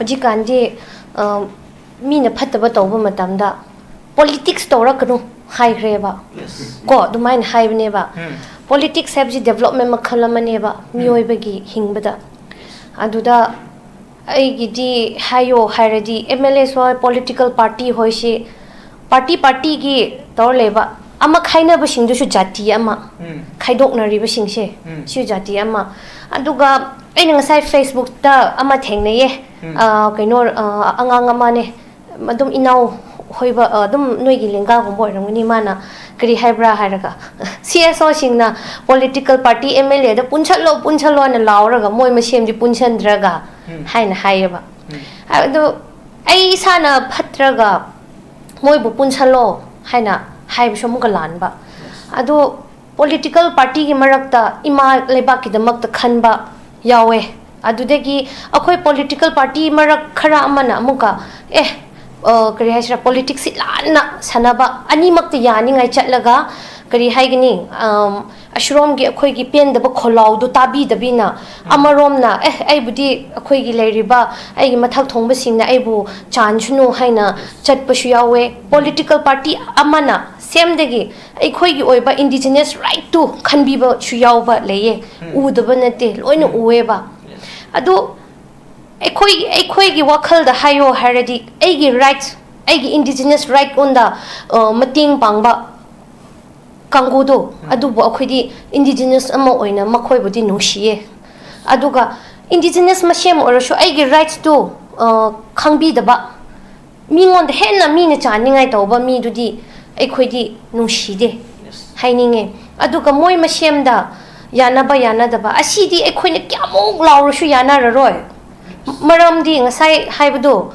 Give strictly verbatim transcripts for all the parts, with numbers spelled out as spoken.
ꯍꯧꯖꯤꯛꯀꯥꯟꯗꯤ ꯑ, ꯃꯤꯅ ꯐꯠꯇꯕ ꯇꯧꯕ ꯃꯇꯝꯗ ꯄꯣꯂꯤꯇꯤꯛꯁ ꯇꯧꯔꯛꯀꯅꯨ ꯍꯥꯏꯈ꯭ꯔꯦꯕ꯫ ꯀꯣ, ꯑꯗꯨꯃꯥꯏꯅ ꯍꯥꯏꯕꯅꯦꯕ꯫ ꯄꯣꯂꯤꯇꯤꯛꯁ ꯍꯥꯏꯕꯁꯤ ꯗꯦꯕꯂꯞꯃꯦꯟ ꯃꯈꯜ ꯑꯃꯅꯦꯕ ꯃꯤꯑꯣꯏꯕꯒꯤ ꯍꯤꯡꯕꯗ꯫ ꯑꯗꯨꯗ ꯑꯩꯒꯤꯗꯤ ꯍꯥꯏꯌꯣ ꯍꯥꯏꯔꯗꯤ ꯑꯦꯝ ꯑꯦꯜ ꯑꯦꯁ ꯍꯣꯏ, ꯄꯣꯂꯤꯇꯤꯀꯦꯜ ꯄꯥꯔꯇꯤ ꯍꯣꯏꯁꯤ ꯄꯥꯔꯇꯤ ꯄꯥꯔꯇꯤꯒꯤ ꯇꯧꯔ ꯂꯩꯕ, ꯑꯃ ꯈꯥꯏꯅꯕꯁꯤꯡꯗꯨꯁꯨ ꯖꯥꯇꯤ ꯑꯃ, ꯎꯝ꯫ ꯈꯥꯏꯗꯣꯛꯅꯔꯤꯕꯁꯤꯡꯁꯦ ꯎꯝ꯫ ꯁꯤ ꯖꯥꯇꯤ ꯑꯃ꯫ ꯑꯗꯨꯒ ꯑꯩꯅ ꯉꯁꯥꯏ ꯐꯦꯁꯕꯨꯛꯇ ꯑꯃ ꯊꯦꯡꯅꯩꯌꯦ꯫ ꯎꯝ꯫ ꯑ, ꯀꯩꯅꯣ, ꯑ, ꯑꯉꯥꯡ ꯑꯃꯅꯦ, ꯑꯗꯨꯝ ꯏꯅꯥꯎ ꯍꯣꯏꯕ, ꯑ, ꯑꯗꯨꯝ ꯅꯣꯏꯒꯤ ꯂꯦꯡꯒꯥꯒꯨꯝꯕ ꯑꯣꯏꯔꯝꯒꯅꯤ꯫ ꯃꯥꯅ ꯀꯔꯤ ꯍꯥꯏꯕ꯭ꯔꯥ ꯍꯥꯏꯔꯒ, ꯁꯤ ꯑꯦꯁ ꯑꯣꯁꯤꯡꯅ ꯄꯣꯂꯤꯇꯤꯀꯦꯜ ꯄꯥꯔꯇꯤ ꯑꯦꯝ ꯑꯦꯜ ꯑꯦꯗ ꯄꯨꯟꯁꯜꯂꯣ, ꯄꯨꯟꯁꯜꯂꯣꯅ ꯂꯥꯎꯔꯒ ꯃꯣꯏ ꯃꯁꯦꯝꯗꯤ ꯄꯨꯟꯁꯟꯗ꯭ꯔꯒ ꯎꯝ꯫ ꯍꯥꯏꯅ ꯍꯥꯏꯌꯦꯕ꯫ ꯎꯝ꯫ ꯑꯗꯨ ꯑꯩ ꯏꯁꯥꯅ ꯐꯠꯇ꯭ꯔꯒ ꯃꯣꯏꯕꯨ ꯄꯨꯟꯁꯜꯂꯣ ꯍꯥꯏꯅ ꯍꯥꯏꯕꯁꯨ ꯑꯃꯨꯛꯀ ꯂꯥꯟꯕ꯫ ꯑꯗꯨ ꯄꯣꯂꯤꯇꯤꯀꯦꯜ ꯄꯥꯔꯇꯤꯒꯤ ꯃꯔꯛꯇ ꯏꯃꯥ ꯂꯩꯕꯥꯛꯀꯤꯗꯃꯛꯇ ꯈꯟꯕ ꯌꯥꯎꯋꯦ꯫ ꯑꯗꯨꯗꯒꯤ ꯑꯩꯈꯣꯏ ꯄꯣꯂꯤꯇꯤꯀꯦꯜ ꯄꯥꯔꯇꯤ ꯃꯔꯛ ꯈꯔ ꯑꯃꯅ ꯑꯃꯨꯛꯀ, ꯑꯦ, ꯑ, ꯀꯔꯤ ꯍꯥꯏꯁꯤꯔꯥ, ꯄꯣꯂꯤꯇꯤꯛꯁꯁꯤ ꯂꯥꯟꯅ ꯁꯥꯟꯅꯕ, ꯑꯅꯤꯃꯛꯇ ꯌꯥꯅꯤꯡꯉꯥꯏ ꯆꯠꯂꯒ, ꯀꯔꯤ ꯍꯥꯏꯒꯅꯤ, ꯑꯝ, ꯑꯁꯨꯔꯣꯝꯒꯤ ꯑꯩꯈꯣꯏꯒꯤ ꯄꯦꯟꯗꯕ ꯈꯣꯜꯂꯥꯎꯗꯣ ꯇꯥꯕꯤꯗꯕꯤꯅ, ꯎꯝ꯫ ꯑꯃꯔꯣꯝꯅ, "ꯑꯦ, ꯑꯩꯕꯨꯗꯤ ꯑꯩꯈꯣꯏꯒꯤ ꯂꯩꯔꯤꯕ ꯑꯩꯒꯤ ꯃꯊꯛ ꯊꯣꯡꯕꯁꯤꯡꯅ ꯑꯩꯕꯨ ꯆꯥꯟꯁꯅꯨ" ꯍꯥꯏꯅ ꯆꯠꯄꯁꯨ ꯌꯥꯎꯋꯦ꯫ ꯄꯣꯂꯤꯇꯤꯀꯦꯜ ꯄꯥꯔꯇꯤ ꯑꯃꯅ ꯁꯦꯝꯗꯒꯤ ꯑꯩꯈꯣꯏꯒꯤ ꯑꯣꯏꯕ ꯏꯟꯗꯤꯖꯤꯅꯁ ꯔꯥꯏꯠꯇꯨ ꯈꯟꯕꯤꯕꯁꯨ ꯌꯥꯎꯕ ꯂꯩꯌꯦ꯫ ꯎꯝ꯫ ꯎꯗꯕ ꯅꯠꯇꯦ, ꯂꯣꯏꯅ ꯎꯝ꯫ ꯎꯑꯦꯕ꯫ ꯑꯗꯨ ꯑꯩꯈꯣꯏ, ꯑꯩꯈꯣꯏꯒꯤ ꯋꯥꯈꯜꯗ ꯍꯥꯏꯌꯣ ꯍꯥꯏꯔꯗꯤ, ꯑꯩꯒꯤ ꯔꯥꯏꯠꯁ, ꯑꯩꯒꯤ ꯏꯟꯗꯤꯖꯤꯅꯁ ꯔꯥꯏꯠ ꯑꯣꯟꯗ, ꯑ, ꯃꯇꯦꯡ ꯄꯥꯡꯕ ꯀꯥꯡꯕꯨꯗꯣ, ꯎꯝ꯫ ꯑꯗꯨꯕꯨ ꯑꯩꯈꯣꯏꯗꯤ ꯏꯟꯗꯤꯖꯤꯅꯁ ꯑꯃ ꯑꯣꯏꯅ ꯃꯈꯣꯏꯕꯨꯗꯤ ꯅꯨꯡꯁꯤꯌꯦ꯫ ꯑꯗꯨꯒ ꯏꯟꯗꯤꯖꯤꯅꯁ ꯃꯁꯦꯝ ꯑꯣꯏꯔꯁꯨ ꯑꯩꯒꯤ ꯔꯥꯏꯠꯁꯇꯨ, ꯑ, ꯈꯪꯕꯤꯗꯕ, ꯃꯤꯉꯣꯟꯗ ꯍꯦꯟꯅ ꯃꯤꯅ ꯆꯥꯅꯤꯡꯉꯥꯏ ꯇꯧꯕ ꯃꯤꯗꯨꯗꯤ ꯑꯩꯈꯣꯏꯗꯤ ꯅꯨꯡꯁꯤꯗꯦ ꯍꯥꯏꯅꯤꯡꯉꯦ꯫ ꯑꯗꯨꯒ ꯃꯣꯏ ꯃꯁꯦꯝꯗ ꯌꯥꯅꯕ ꯌꯥꯅꯗꯕ ꯑꯁꯤꯗꯤ ꯑꯩꯈꯣꯏꯅ ꯀꯌꯥꯃꯨꯛ ꯂꯥꯎꯔꯁꯨ ꯌꯥꯅꯔꯔꯣꯏ꯫ ꯃꯔꯝꯗꯤ ꯉꯁꯥꯏ ꯍꯥꯏꯕꯗꯣ,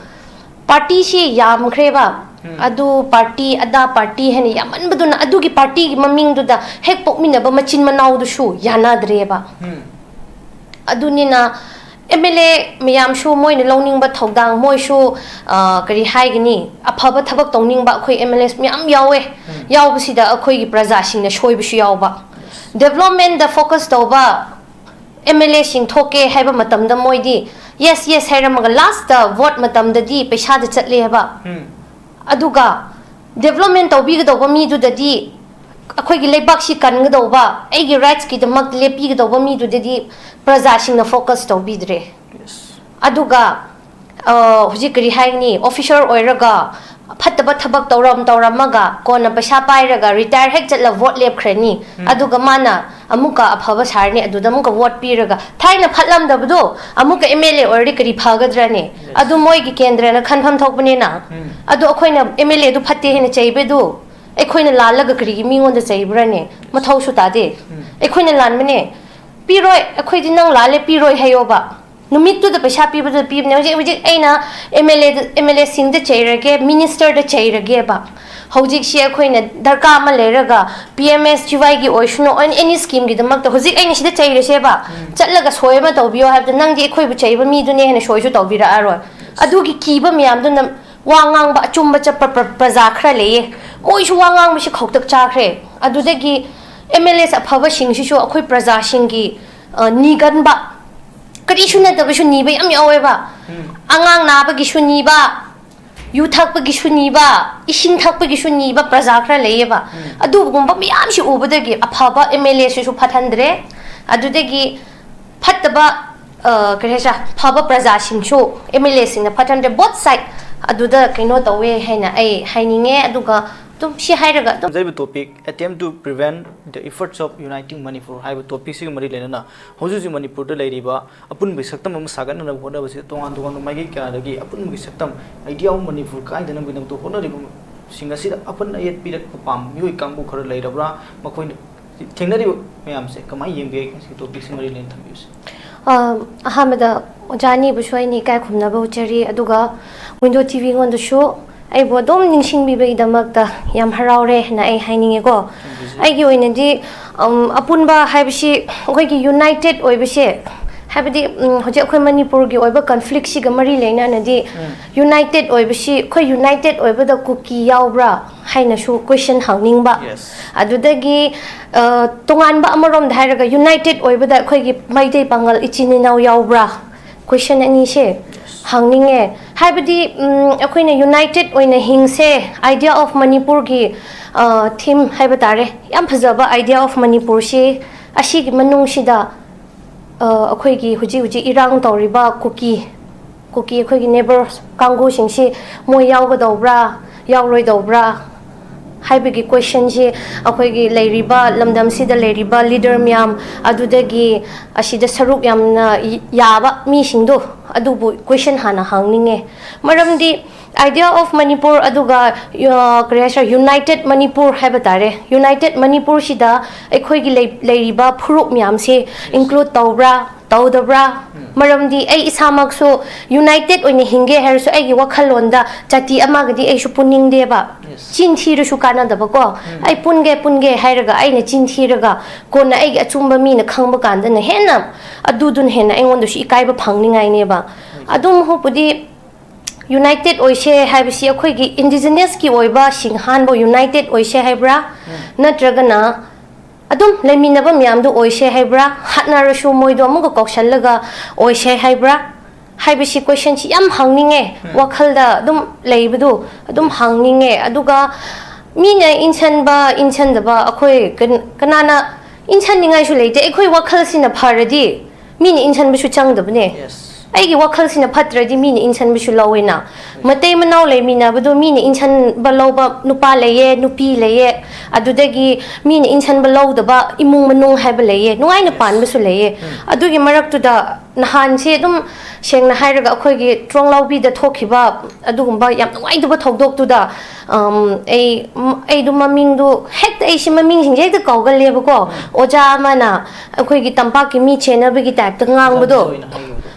ꯄꯥꯔꯇꯤꯁꯤ ꯌꯥꯝꯈ꯭ꯔꯦꯕ꯫ ꯎꯝ꯫ ꯑꯗꯨ ꯄꯥꯔꯇꯤ, ꯑꯗꯥ ꯄꯥꯔꯇꯤ ꯍꯥꯏꯅ ꯌꯥꯝꯃꯟꯕꯗꯨꯅ ꯑꯗꯨꯒꯤ ꯄꯥꯔꯇꯤꯒꯤ ꯃꯃꯤꯡꯗꯨꯗ ꯍꯦꯛ ꯄꯣꯛꯃꯤꯟꯅꯕ ꯃꯆꯤꯟ ꯃꯅꯥꯎꯗꯨꯁꯨ ꯌꯥꯅꯗ꯭ꯔꯦꯕ꯫ ꯎꯝ꯫ ꯑꯗꯨꯅꯤꯅ ꯑꯦꯝ ꯑꯦꯜ ꯑꯦ ꯃꯌꯥꯝꯁꯨ ꯃꯣꯏꯅ ꯂꯧꯅꯤꯡꯕ ꯊꯧꯗꯥꯡ, ꯃꯣꯏꯁꯨ, ꯑ, ꯀꯔꯤ ꯍꯥꯏꯒꯅꯤ, ꯑꯐꯕ ꯊꯕꯛ ꯇꯧꯅꯤꯡꯕ ꯑꯩꯈꯣꯏ ꯑꯦꯝ ꯑꯦꯜ ꯑꯦꯁ ꯃꯌꯥꯝ ꯌꯥꯎꯋꯦ꯫ ꯎꯝ꯫ ꯌꯥꯎꯕꯁꯤꯗ ꯑꯩꯈꯣꯏꯒꯤ ꯄ꯭ꯔꯖꯥꯁꯤꯡꯅ ꯁꯣꯏꯕꯁꯨ ꯌꯥꯎꯕ꯫ ꯗꯦꯕꯂꯞꯃꯦꯟꯗ ꯐꯣꯀꯁ ꯇꯧꯕ ꯑꯦꯝ ꯑꯦꯜ ꯑꯦꯁꯤꯡ ꯊꯣꯛꯀꯦ ꯍꯥꯏꯕ ꯃꯇꯝꯗ ꯃꯣꯏꯗꯤ Yes, yes ꯍꯥꯏꯔꯝꯃꯒ ꯂꯥꯁꯇ ꯚꯣꯠ ꯃꯇꯝꯗꯗꯤ ꯄꯩꯁꯥꯗ ꯆꯠꯂꯦ ꯍꯥꯏꯕ꯫ ꯎꯝ ꯑꯗꯨꯒ ꯗꯦꯕꯂꯞꯃꯦꯟ ꯇꯧꯕꯤꯒꯗꯧꯕ ꯃꯤꯗꯨꯗꯗꯤ ꯑꯩꯈꯣꯏꯒꯤ ꯂꯩꯕꯥꯛꯁꯤ ꯀꯟꯒꯗꯧꯕ, ꯑꯩꯒꯤ ꯔꯥꯏꯠꯁꯀꯤꯗꯃꯛ ꯂꯦꯞꯄꯤꯒꯗꯧꯕ ꯃꯤꯗꯨꯗꯗꯤ ꯄ꯭ꯔꯖꯥꯁꯤꯡꯅ ꯐꯣꯀꯁ ꯇꯧꯕꯤꯗ꯭ꯔꯦ꯫ ꯌꯦꯁ ꯑꯗꯨꯒ ꯑ, ꯍꯧꯖꯤꯛ ꯀꯔꯤ ꯍꯥꯏꯒꯅꯤ, ꯑꯣꯐꯤꯁꯔ ꯑꯣꯏꯔꯒ ꯐꯠꯇꯕ ꯊꯕꯛ ꯇꯧꯔꯝ ꯇꯧꯔꯝꯃꯒ ꯀꯣꯟꯅ ꯄꯩꯁꯥ ꯄꯥꯏꯔꯒ ꯔꯤꯇꯥꯌꯔ ꯍꯦꯛ ꯆꯠꯂ ꯚꯣꯠ ꯂꯦꯞꯈ꯭ꯔꯅꯤ꯫ ꯎꯝ꯫ ꯑꯗꯨꯒ ꯃꯥꯅ ꯑꯃꯨꯛꯀ ꯑꯐꯕ ꯁꯥꯔꯅꯤ, ꯑꯗꯨꯗ ꯑꯃꯨꯛꯀ ꯚꯣꯠ ꯄꯤꯔꯒ ꯊꯥꯏꯅ ꯐꯠꯂꯝꯗꯕꯗꯣ ꯑꯃꯨꯛꯀ ꯑꯦꯝ ꯑꯦꯜ ꯑꯦ ꯑꯣꯏꯔꯗꯤ ꯀꯔꯤ ꯐꯒꯗ꯭ꯔꯅꯦ? Yes. ꯑꯗꯨ ꯃꯣꯏꯒꯤ ꯀꯦꯟꯗ꯭ꯔꯅ ꯈꯟꯐꯝ ꯊꯣꯛꯄꯅꯤꯅ꯫ ꯎꯝ꯫ ꯑꯗꯨ ꯑꯩꯈꯣꯏꯅ ꯑꯦꯝ ꯑꯦꯜ ꯑꯦꯗꯨ ꯐꯠꯇꯦ ꯍꯥꯏꯅ ꯆꯩꯕꯗꯨ ꯑꯩꯈꯣꯏꯅ ꯂꯥꯜꯂꯒ ꯀꯔꯤꯒꯤ ꯃꯤꯉꯣꯟꯗ ꯆꯩꯕ꯭ꯔꯅꯦ? ꯃꯊꯧꯁꯨ ꯇꯥꯗꯦ꯫ ꯎꯝ꯫ ꯑꯩꯈꯣꯏꯅ ꯂꯥꯟꯕꯅꯦ꯫ ꯄꯤꯔꯣꯏ, ꯑꯩꯈꯣꯏꯗꯤ ꯅꯪ ꯂꯥꯜꯂꯦ ꯄꯤꯔꯣꯏ ꯍꯥꯏꯌꯣꯕ꯫ ꯅꯨꯃꯤꯠꯇꯨꯗ ꯄꯩꯁꯥ ꯄꯤꯕꯗꯨꯗ ꯄꯤꯕꯅꯦ꯫ ꯍꯧꯖꯤꯛ ꯍꯧꯖꯤꯛ ꯑꯩꯅ ꯑꯦꯝ ꯑꯦꯜ ꯑꯦꯗ ꯑꯦꯝ ꯑꯦꯜ ꯑꯦꯁꯤꯡꯗ ꯆꯩꯔꯒꯦ, ꯃꯤꯅꯤꯁꯇꯔꯗ ꯆꯩꯔꯒꯦꯕ꯫ ꯍꯧꯖꯤꯛꯁꯤ ꯑꯩꯈꯣꯏꯅ ꯗꯔꯀꯥꯔ ꯑꯃ ꯂꯩꯔꯒ ꯄꯤ ꯑꯦꯝ ꯑꯦꯁ ꯖꯤ ꯋꯥꯏꯒꯤ ꯑꯣꯏꯁꯅꯨ, ꯑꯦꯅꯤ ꯁ꯭ꯀꯤꯝꯒꯤꯗꯃꯛꯇ ꯍꯧꯖꯤꯛ ꯑꯩꯅ ꯁꯤꯗ ꯆꯩꯔꯁꯦꯕ꯫ ꯎꯝ꯫ ꯆꯠꯂꯒ ꯁꯣꯏ ꯑꯃ ꯇꯧꯕꯤꯌꯣ ꯍꯥꯏꯕꯗ ꯅꯪꯗꯤ ꯑꯩꯈꯣꯏꯕꯨ ꯆꯩꯕ ꯃꯤꯗꯨꯅꯦ ꯍꯥꯏꯅ ꯁꯣꯏꯁꯨ ꯇꯧꯕꯤꯔꯛꯑꯔꯣꯏ꯫ ꯑꯗꯨꯒꯤ ꯀꯤꯕ ꯃꯌꯥꯝꯗꯨꯅ ꯋꯥ ꯉꯥꯡꯕ ꯑꯆꯨꯝꯕ ꯆꯠꯄ ꯄ꯭ꯔ- ꯄ꯭ꯔꯖꯥ ꯈꯔ ꯂꯩꯌꯦ꯫ ꯃꯣꯏꯁꯨ ꯋꯥ ꯉꯥꯡꯕꯁꯤ ꯈꯧꯇꯛ ꯆꯥꯈ꯭ꯔꯦ꯫ ꯑꯗꯨꯗꯒꯤ ꯑꯦꯝ ꯑꯦꯜ ꯑꯦꯁ ꯑꯐꯕꯁꯤꯡꯁꯤꯁꯨ ꯑꯩꯈꯣꯏ ꯄ꯭ꯔꯖꯥꯁꯤꯡꯒꯤ ꯑ, ꯅꯤꯒꯟꯕ, ꯀꯔꯤꯁꯨ ꯅꯠꯇꯕꯁꯨ ꯅꯤꯕ ꯌꯥꯝ ꯌꯥꯎꯋꯦꯕ꯫ ꯎꯝ꯫ ꯑꯉꯥꯡ ꯅꯥꯕꯒꯤꯁꯨ ꯅꯤꯕ, ꯌꯨ ꯊꯛꯄꯒꯤꯁꯨ ꯅꯤꯕ, ꯏꯁꯤꯡ ꯊꯛꯄꯒꯤꯁꯨ ꯅꯤꯕ ꯄ꯭ꯔꯖꯥ ꯈꯔ ꯂꯩꯌꯦꯕ꯫ ꯎꯝ꯫ ꯑꯗꯨꯒꯨꯝꯕ ꯃꯌꯥꯝꯁꯤ ꯎꯕꯗꯒꯤ ꯑꯐꯕ ꯑꯦꯝ ꯑꯦꯜ ꯑꯦꯁꯤꯁꯨ ꯐꯠꯍꯟꯗ꯭ꯔꯦ꯫ ꯑꯗꯨꯗꯒꯤ ꯐꯠꯇꯕ, ꯑ, ꯀꯔꯤ ꯍꯥꯏꯁꯤꯔꯥ, ꯐꯕ ꯄ꯭ꯔꯖꯥꯁꯤꯡꯁꯨ ꯑꯦꯝ ꯑꯦꯜ ꯑꯦꯁꯤꯡꯅ ꯐꯠꯍꯟꯗ꯭ꯔꯦ꯫ Both side ꯑꯗꯨꯗ ꯀꯩꯅꯣ ꯇꯧꯋꯦ ꯍꯥꯏꯅ ꯑꯩ ꯍꯥꯏꯅꯤꯡꯉꯦ꯫ ꯑꯗꯨꯒ ꯑꯗꯨꯝ ꯁꯤ ꯍꯥꯏꯔꯒ ꯑꯗꯨꯝ ꯍꯥꯏꯔꯤꯕ topic, attempt to prevent the efforts of uniting Manipur ꯍꯥꯏꯕ topicꯁꯤꯒ ꯃꯔꯤ ꯂꯩꯅꯅ ꯍꯧꯖꯤꯛ ꯍꯧꯖꯤꯛ ꯃꯅꯤꯄꯨꯔꯗ ꯂꯩꯔꯤꯕ ꯑꯄꯨꯟꯕꯒꯤ ꯁꯛꯇꯝ ꯑꯃ ꯁꯥꯒꯠꯅꯅꯕ ꯍꯣꯠꯅꯕꯁꯤꯗ ꯇꯣꯉꯥꯟ ꯇꯣꯉꯥꯟꯕ ꯃꯥꯏꯀꯩ ꯀꯌꯥꯗꯒꯤ ꯑꯄꯨꯟꯕꯒꯤ ꯁꯛꯇꯝ, idea of ꯃꯅꯤꯄꯨꯔ ꯀꯥꯏꯗꯅꯕꯒꯤꯗꯃꯛꯇ ꯍꯣꯠꯅꯔꯤꯕꯁꯤꯡ ꯑꯁꯤꯗ ꯑꯄꯟ ꯑꯌꯦꯠ ꯄꯤꯔꯛꯄ ꯄꯥꯝꯕ ꯃꯤꯑꯣꯏ ꯀꯥꯡꯕꯨ ꯈꯔ ꯂꯩꯔꯕ꯭ꯔꯥ? ꯃꯈꯣꯏꯅ ꯊꯦꯡꯅꯔꯤꯕ ꯃꯌꯥꯝꯁꯦ ꯀꯃꯥꯏꯅ ꯌꯦꯡꯕ ꯌꯥꯏ? ꯃꯁꯤꯒꯤ topicꯁꯤꯒ ꯃꯔꯤ ꯂꯩꯅꯅ ꯊꯝꯕꯤꯌꯨꯁꯦ꯫ ꯑ, ꯑꯍꯥꯟꯕꯗ ꯑꯣꯖꯥ ꯑꯅꯤꯕꯨꯁꯨ ꯑꯩꯅ ꯏꯀꯥꯏ ꯈꯨꯝꯅꯕ ꯎꯠꯆꯔꯤ, ꯑꯗꯨꯒ ꯋꯤꯟꯗꯣ ꯇꯤ ꯚꯤꯉꯣꯟꯗꯁꯨ ꯑꯩꯕꯨ ꯑꯗꯨꯝ ꯅꯤꯡꯁꯤꯡꯕꯤꯕꯒꯤꯗꯃꯛꯇ ꯌꯥꯝ ꯍꯔꯥꯎꯔꯦ ꯍꯥꯏꯅ ꯑꯩ ꯍꯥꯏꯅꯤꯡꯉꯦꯀꯣ꯫ ꯊꯝꯕꯤꯌꯨꯁꯦ꯫ ꯑꯩꯒꯤ ꯑꯣꯏꯅꯗꯤ, ꯎꯝ, ꯑꯄꯨꯟꯕ ꯍꯥꯏꯕꯁꯤ ꯑꯩꯈꯣꯏꯒꯤ ꯌꯨꯅꯥꯏꯇꯦꯠ ꯑꯣꯏꯕꯁꯦ, ꯍꯥꯏꯕꯗꯤ, ꯎꯝ, ꯍꯧꯖꯤꯛ ꯑꯩꯈꯣꯏ ꯃꯅꯤꯄꯨꯔꯒꯤ ꯑꯣꯏꯕ ꯀꯟꯐ꯭ꯂꯤꯛꯁꯤꯒ ꯃꯔꯤ ꯂꯩꯅꯅꯗꯤ ꯎꯝ꯫ ꯌꯨꯅꯥꯏꯇꯦꯠ ꯑꯣꯏꯕꯁꯤ, ꯑꯩꯈꯣꯏ ꯌꯨꯅꯥꯏꯇꯦꯠ ꯑꯣꯏꯕꯗ ꯀꯨꯀꯤ ꯌꯥꯎꯕ꯭ꯔꯥ ꯍꯥꯏꯅꯁꯨ ꯀꯣꯏꯁꯟ ꯍꯪꯅꯤꯡꯕ꯫ Yes. ꯑꯗꯨꯗꯒꯤ, ꯑ, ꯇꯣꯉꯥꯟꯕ ꯑꯃꯔꯣꯝꯗ ꯍꯥꯏꯔꯒ ꯌꯨꯅꯥꯏꯇꯦꯠ ꯑꯣꯏꯕꯗ ꯑꯩꯈꯣꯏꯒꯤ ꯃꯩꯇꯩ ꯄꯥꯉꯜ ꯏꯆꯤꯟ ꯏꯅꯥꯎ ꯌꯥꯎꯕ꯭ꯔꯥ? ꯀꯣꯏꯁꯟ ꯑꯅꯤꯁꯦ ꯍꯪꯅꯤꯡꯉꯦ꯫ ꯍꯥꯏꯕꯗꯤ, ꯎꯝ, ꯑꯩꯈꯣꯏꯅ ꯌꯨꯅꯥꯏꯇꯦꯠ ꯑꯣꯏꯅ ꯍꯤꯡꯁꯦ, Idea of Manipurꯒꯤ, ꯑ, ꯊꯤꯝ ꯍꯥꯏꯕ ꯇꯥꯔꯦ, ꯌꯥꯝ ꯐꯖꯕ Idea of Manipurꯁꯤ, ꯑꯁꯤꯒꯤ ꯃꯅꯨꯡꯁꯤꯗ, ꯑ, ꯑꯩꯈꯣꯏꯒꯤ ꯍꯧꯖꯤꯛ ꯍꯧꯖꯤꯛ ꯏꯔꯥꯡ ꯇꯧꯔꯤꯕ ꯀꯨꯀꯤ, ꯀꯨꯀꯤ ꯑꯩꯈꯣꯏꯒꯤ ꯅꯦꯕꯔ ꯀꯥꯡꯕꯨꯁꯤꯡꯁꯤ ꯃꯣꯏ ꯌꯥꯎꯒꯗꯧꯕ꯭ꯔꯥ, ꯌꯥꯎꯔꯣꯏꯗꯧꯕ꯭ꯔꯥ ꯍꯥꯏꯕꯒꯤ ꯀꯣꯏꯁꯟꯁꯤ ꯑꯩꯈꯣꯏꯒꯤ ꯂꯩꯔꯤꯕ ꯂꯝꯗꯝꯁꯤꯗ ꯂꯩꯔꯤꯕ ꯂꯤꯗꯔ ꯃꯌꯥꯝ, ꯑꯗꯨꯗꯒꯤ ꯑꯁꯤꯗ ꯁꯔꯨꯛ ꯌꯥꯝꯅ ꯌꯥꯕ ꯃꯤꯁꯤꯡꯗꯣ, ꯑꯗꯨꯕꯨ ꯀꯣꯏꯁꯟ ꯍꯥꯟꯅ ꯍꯪꯅꯤꯡꯉꯦ꯫ ꯃꯔꯝꯗꯤ Idea of Manipur ꯑꯗꯨꯒ, ꯑ, ꯀꯔꯤ ꯍꯥꯏꯁꯤꯔꯥ, ꯌꯨꯅꯥꯏꯇꯦꯠ ꯃꯅꯤꯄꯨꯔ ꯍꯥꯏꯕ ꯇꯥꯔꯦ, ꯌꯨꯅꯥꯏꯇꯦꯠ ꯃꯅꯤꯄꯨꯔꯁꯤꯗ ꯑꯩꯈꯣꯏꯒꯤ ꯂꯩ-, ꯂꯩꯔꯤꯕ ꯐꯨꯔꯨꯞ ꯃꯌꯥꯝꯁꯦ ꯏꯟꯀ꯭ꯂꯨꯗ ꯇꯧꯕ꯭ꯔꯥ, ꯇꯧꯗꯕ꯭ꯔꯥ? ꯃꯔꯝꯗꯤ ꯑꯩ ꯏꯁꯥꯃꯛꯁꯨ ꯌꯨꯅꯥꯏꯇꯦꯠ ꯑꯣꯏꯅ ꯍꯤꯡꯒꯦ ꯍꯥꯏꯔꯁꯨ, ꯑꯩꯒꯤ ꯋꯥꯈꯜꯂꯣꯟꯗ ꯖꯥꯇꯤ ꯑꯃꯒꯗꯤ ꯑꯩꯁꯨ ꯄꯨꯟꯅꯤꯡꯗꯦꯕ꯫ ꯆꯤꯟ ꯊꯤꯔꯁꯨ ꯀꯥꯟꯅꯗꯕꯀꯣ꯫ ꯑꯩ ꯄꯨꯟꯒꯦ, ꯄꯨꯟꯒꯦ ꯍꯥꯏꯔꯒ, ꯑꯩꯅ ꯆꯤꯟ ꯊꯤꯔꯒ, ꯀꯣꯟꯅ ꯑꯩꯒꯤ ꯑꯆꯨꯝꯕ ꯃꯤꯅ ꯈꯪꯕ ꯀꯥꯟꯗꯅ ꯍꯦꯟꯅ, ꯑꯗꯨꯗꯨꯅ ꯍꯦꯟꯅ ꯑꯩꯉꯣꯟꯗꯁꯨ ꯏꯀꯥꯏꯕ ꯐꯪꯅꯤꯡꯉꯥꯏꯅꯦꯕ꯫ ꯑꯗꯨꯝ ꯍꯧꯄꯨꯗꯤ ꯌꯨꯅꯥꯏꯇꯦꯠ ꯑꯣꯏꯁꯦ ꯍꯥꯏꯕꯁꯤ ꯑꯩꯈꯣꯏꯒꯤ ꯏꯟꯗꯤꯖꯤꯅꯁꯀꯤ ꯑꯣꯏꯕ ꯁꯤꯡꯍꯥꯟꯕ ꯌꯨꯅꯥꯏꯇꯦꯠ ꯑꯣꯏꯁꯦ ꯍꯥꯏꯕ꯭ꯔꯥ? ꯅꯠꯇ꯭ꯔꯒꯅ ꯑꯗꯨꯝ ꯂꯩꯃꯤꯟꯅꯕ ꯃꯌꯥꯝꯗꯣ ꯑꯣꯏꯁꯦ ꯍꯥꯏꯕ꯭ꯔꯥ? ꯍꯥꯠꯅꯔꯁꯨ ꯃꯣꯏꯗꯣ ꯑꯃꯨꯛꯀ ꯀꯧꯁꯜꯂꯒ ꯑꯣꯏꯁꯦ ꯍꯥꯏꯕ꯭ꯔꯥ? ꯍꯥꯏꯕꯁꯤ ꯀꯣꯏꯁꯟꯁꯤ ꯌꯥꯝ ꯍꯪꯅꯤꯡꯉꯦ꯫ ꯋꯥꯈꯜꯗ ꯑꯗꯨꯝ ꯂꯩꯕꯗꯨ ꯑꯗꯨꯝ ꯍꯪꯅꯤꯡꯉꯦ꯫ ꯑꯗꯨꯒ ꯃꯤꯅ ꯏꯟꯁꯟꯕ, ꯏꯟꯁꯟꯗꯕ ꯑꯩꯈꯣꯏ ꯀꯟ-, ꯀꯅꯥꯅ ꯏꯟꯁꯟꯅꯤꯡꯉꯥꯏꯁꯨ ꯂꯩꯇꯦ꯫ ꯑꯩꯈꯣꯏ ꯋꯥꯈꯜꯁꯤꯅ ꯐꯔꯗꯤ ꯃꯤꯅ ꯏꯟꯁꯟꯕꯁꯨ ꯆꯪꯗꯕꯅꯦ꯫ ꯑꯩꯒꯤ ꯋꯥꯈꯜꯁꯤꯅ ꯐꯠꯇ꯭ꯔꯗꯤ ꯃꯤꯅ ꯏꯟꯁꯟꯕꯁꯨ ꯂꯧꯋꯦꯅ꯫ ꯃꯇꯩ ꯃꯅꯥꯎ ꯂꯩꯃꯤꯟꯅꯕꯗꯣ ꯃꯤꯅ ꯏꯟꯁꯟꯕ ꯂꯧꯕ ꯅꯨꯄꯥ ꯂꯩꯌꯦ, ꯅꯨꯄꯤ ꯂꯩꯌꯦ, ꯑꯗꯨꯗꯒꯤ ꯃꯤꯅ ꯏꯟꯁꯟꯕ ꯂꯧꯗꯕ ꯏꯃꯨꯡ ꯃꯅꯨꯡ ꯍꯥꯏꯕ ꯂꯩꯌꯦ, ꯅꯨꯡꯉꯥꯏꯅ ꯄꯥꯟꯕꯁꯨ ꯂꯩꯌꯦ꯫ ꯑꯗꯨꯒꯤ ꯃꯔꯛꯇꯨꯗ ꯅꯍꯥꯟꯁꯦ ꯑꯗꯨꯝ, ꯁꯦꯡꯅ ꯍꯥꯏꯔꯒ, ꯑꯩꯈꯣꯏꯒꯤ ꯇ꯭ꯔꯣꯡꯂꯥꯎꯕꯤꯗ ꯊꯣꯛꯈꯤꯕ ꯑꯗꯨꯒꯨꯝꯕ ꯌꯥꯝ ꯅꯨꯡꯉꯥꯏꯇꯕ ꯊꯧꯗꯣꯛꯇꯨꯗ, ꯑꯝ, ꯑꯩ, ꯝ-, ꯑꯩꯗꯣ ꯃꯃꯤꯡꯗꯣ ꯍꯦꯛꯇ, ꯑꯩꯁꯦ ꯃꯃꯤꯡꯁꯤꯡꯁꯦ ꯍꯦꯛꯇ ꯀꯥꯎꯒꯜꯂꯦꯕꯀꯣ꯫ ꯑꯣꯖꯥ ꯑꯃꯅ ꯑꯩꯈꯣꯏꯒꯤ ꯇꯝꯄꯥꯛꯀꯤ ꯃꯤ ꯆꯦꯟꯅꯕꯒꯤ ꯇꯥꯏꯞꯇ ꯉꯥꯡꯕꯗꯣ꯫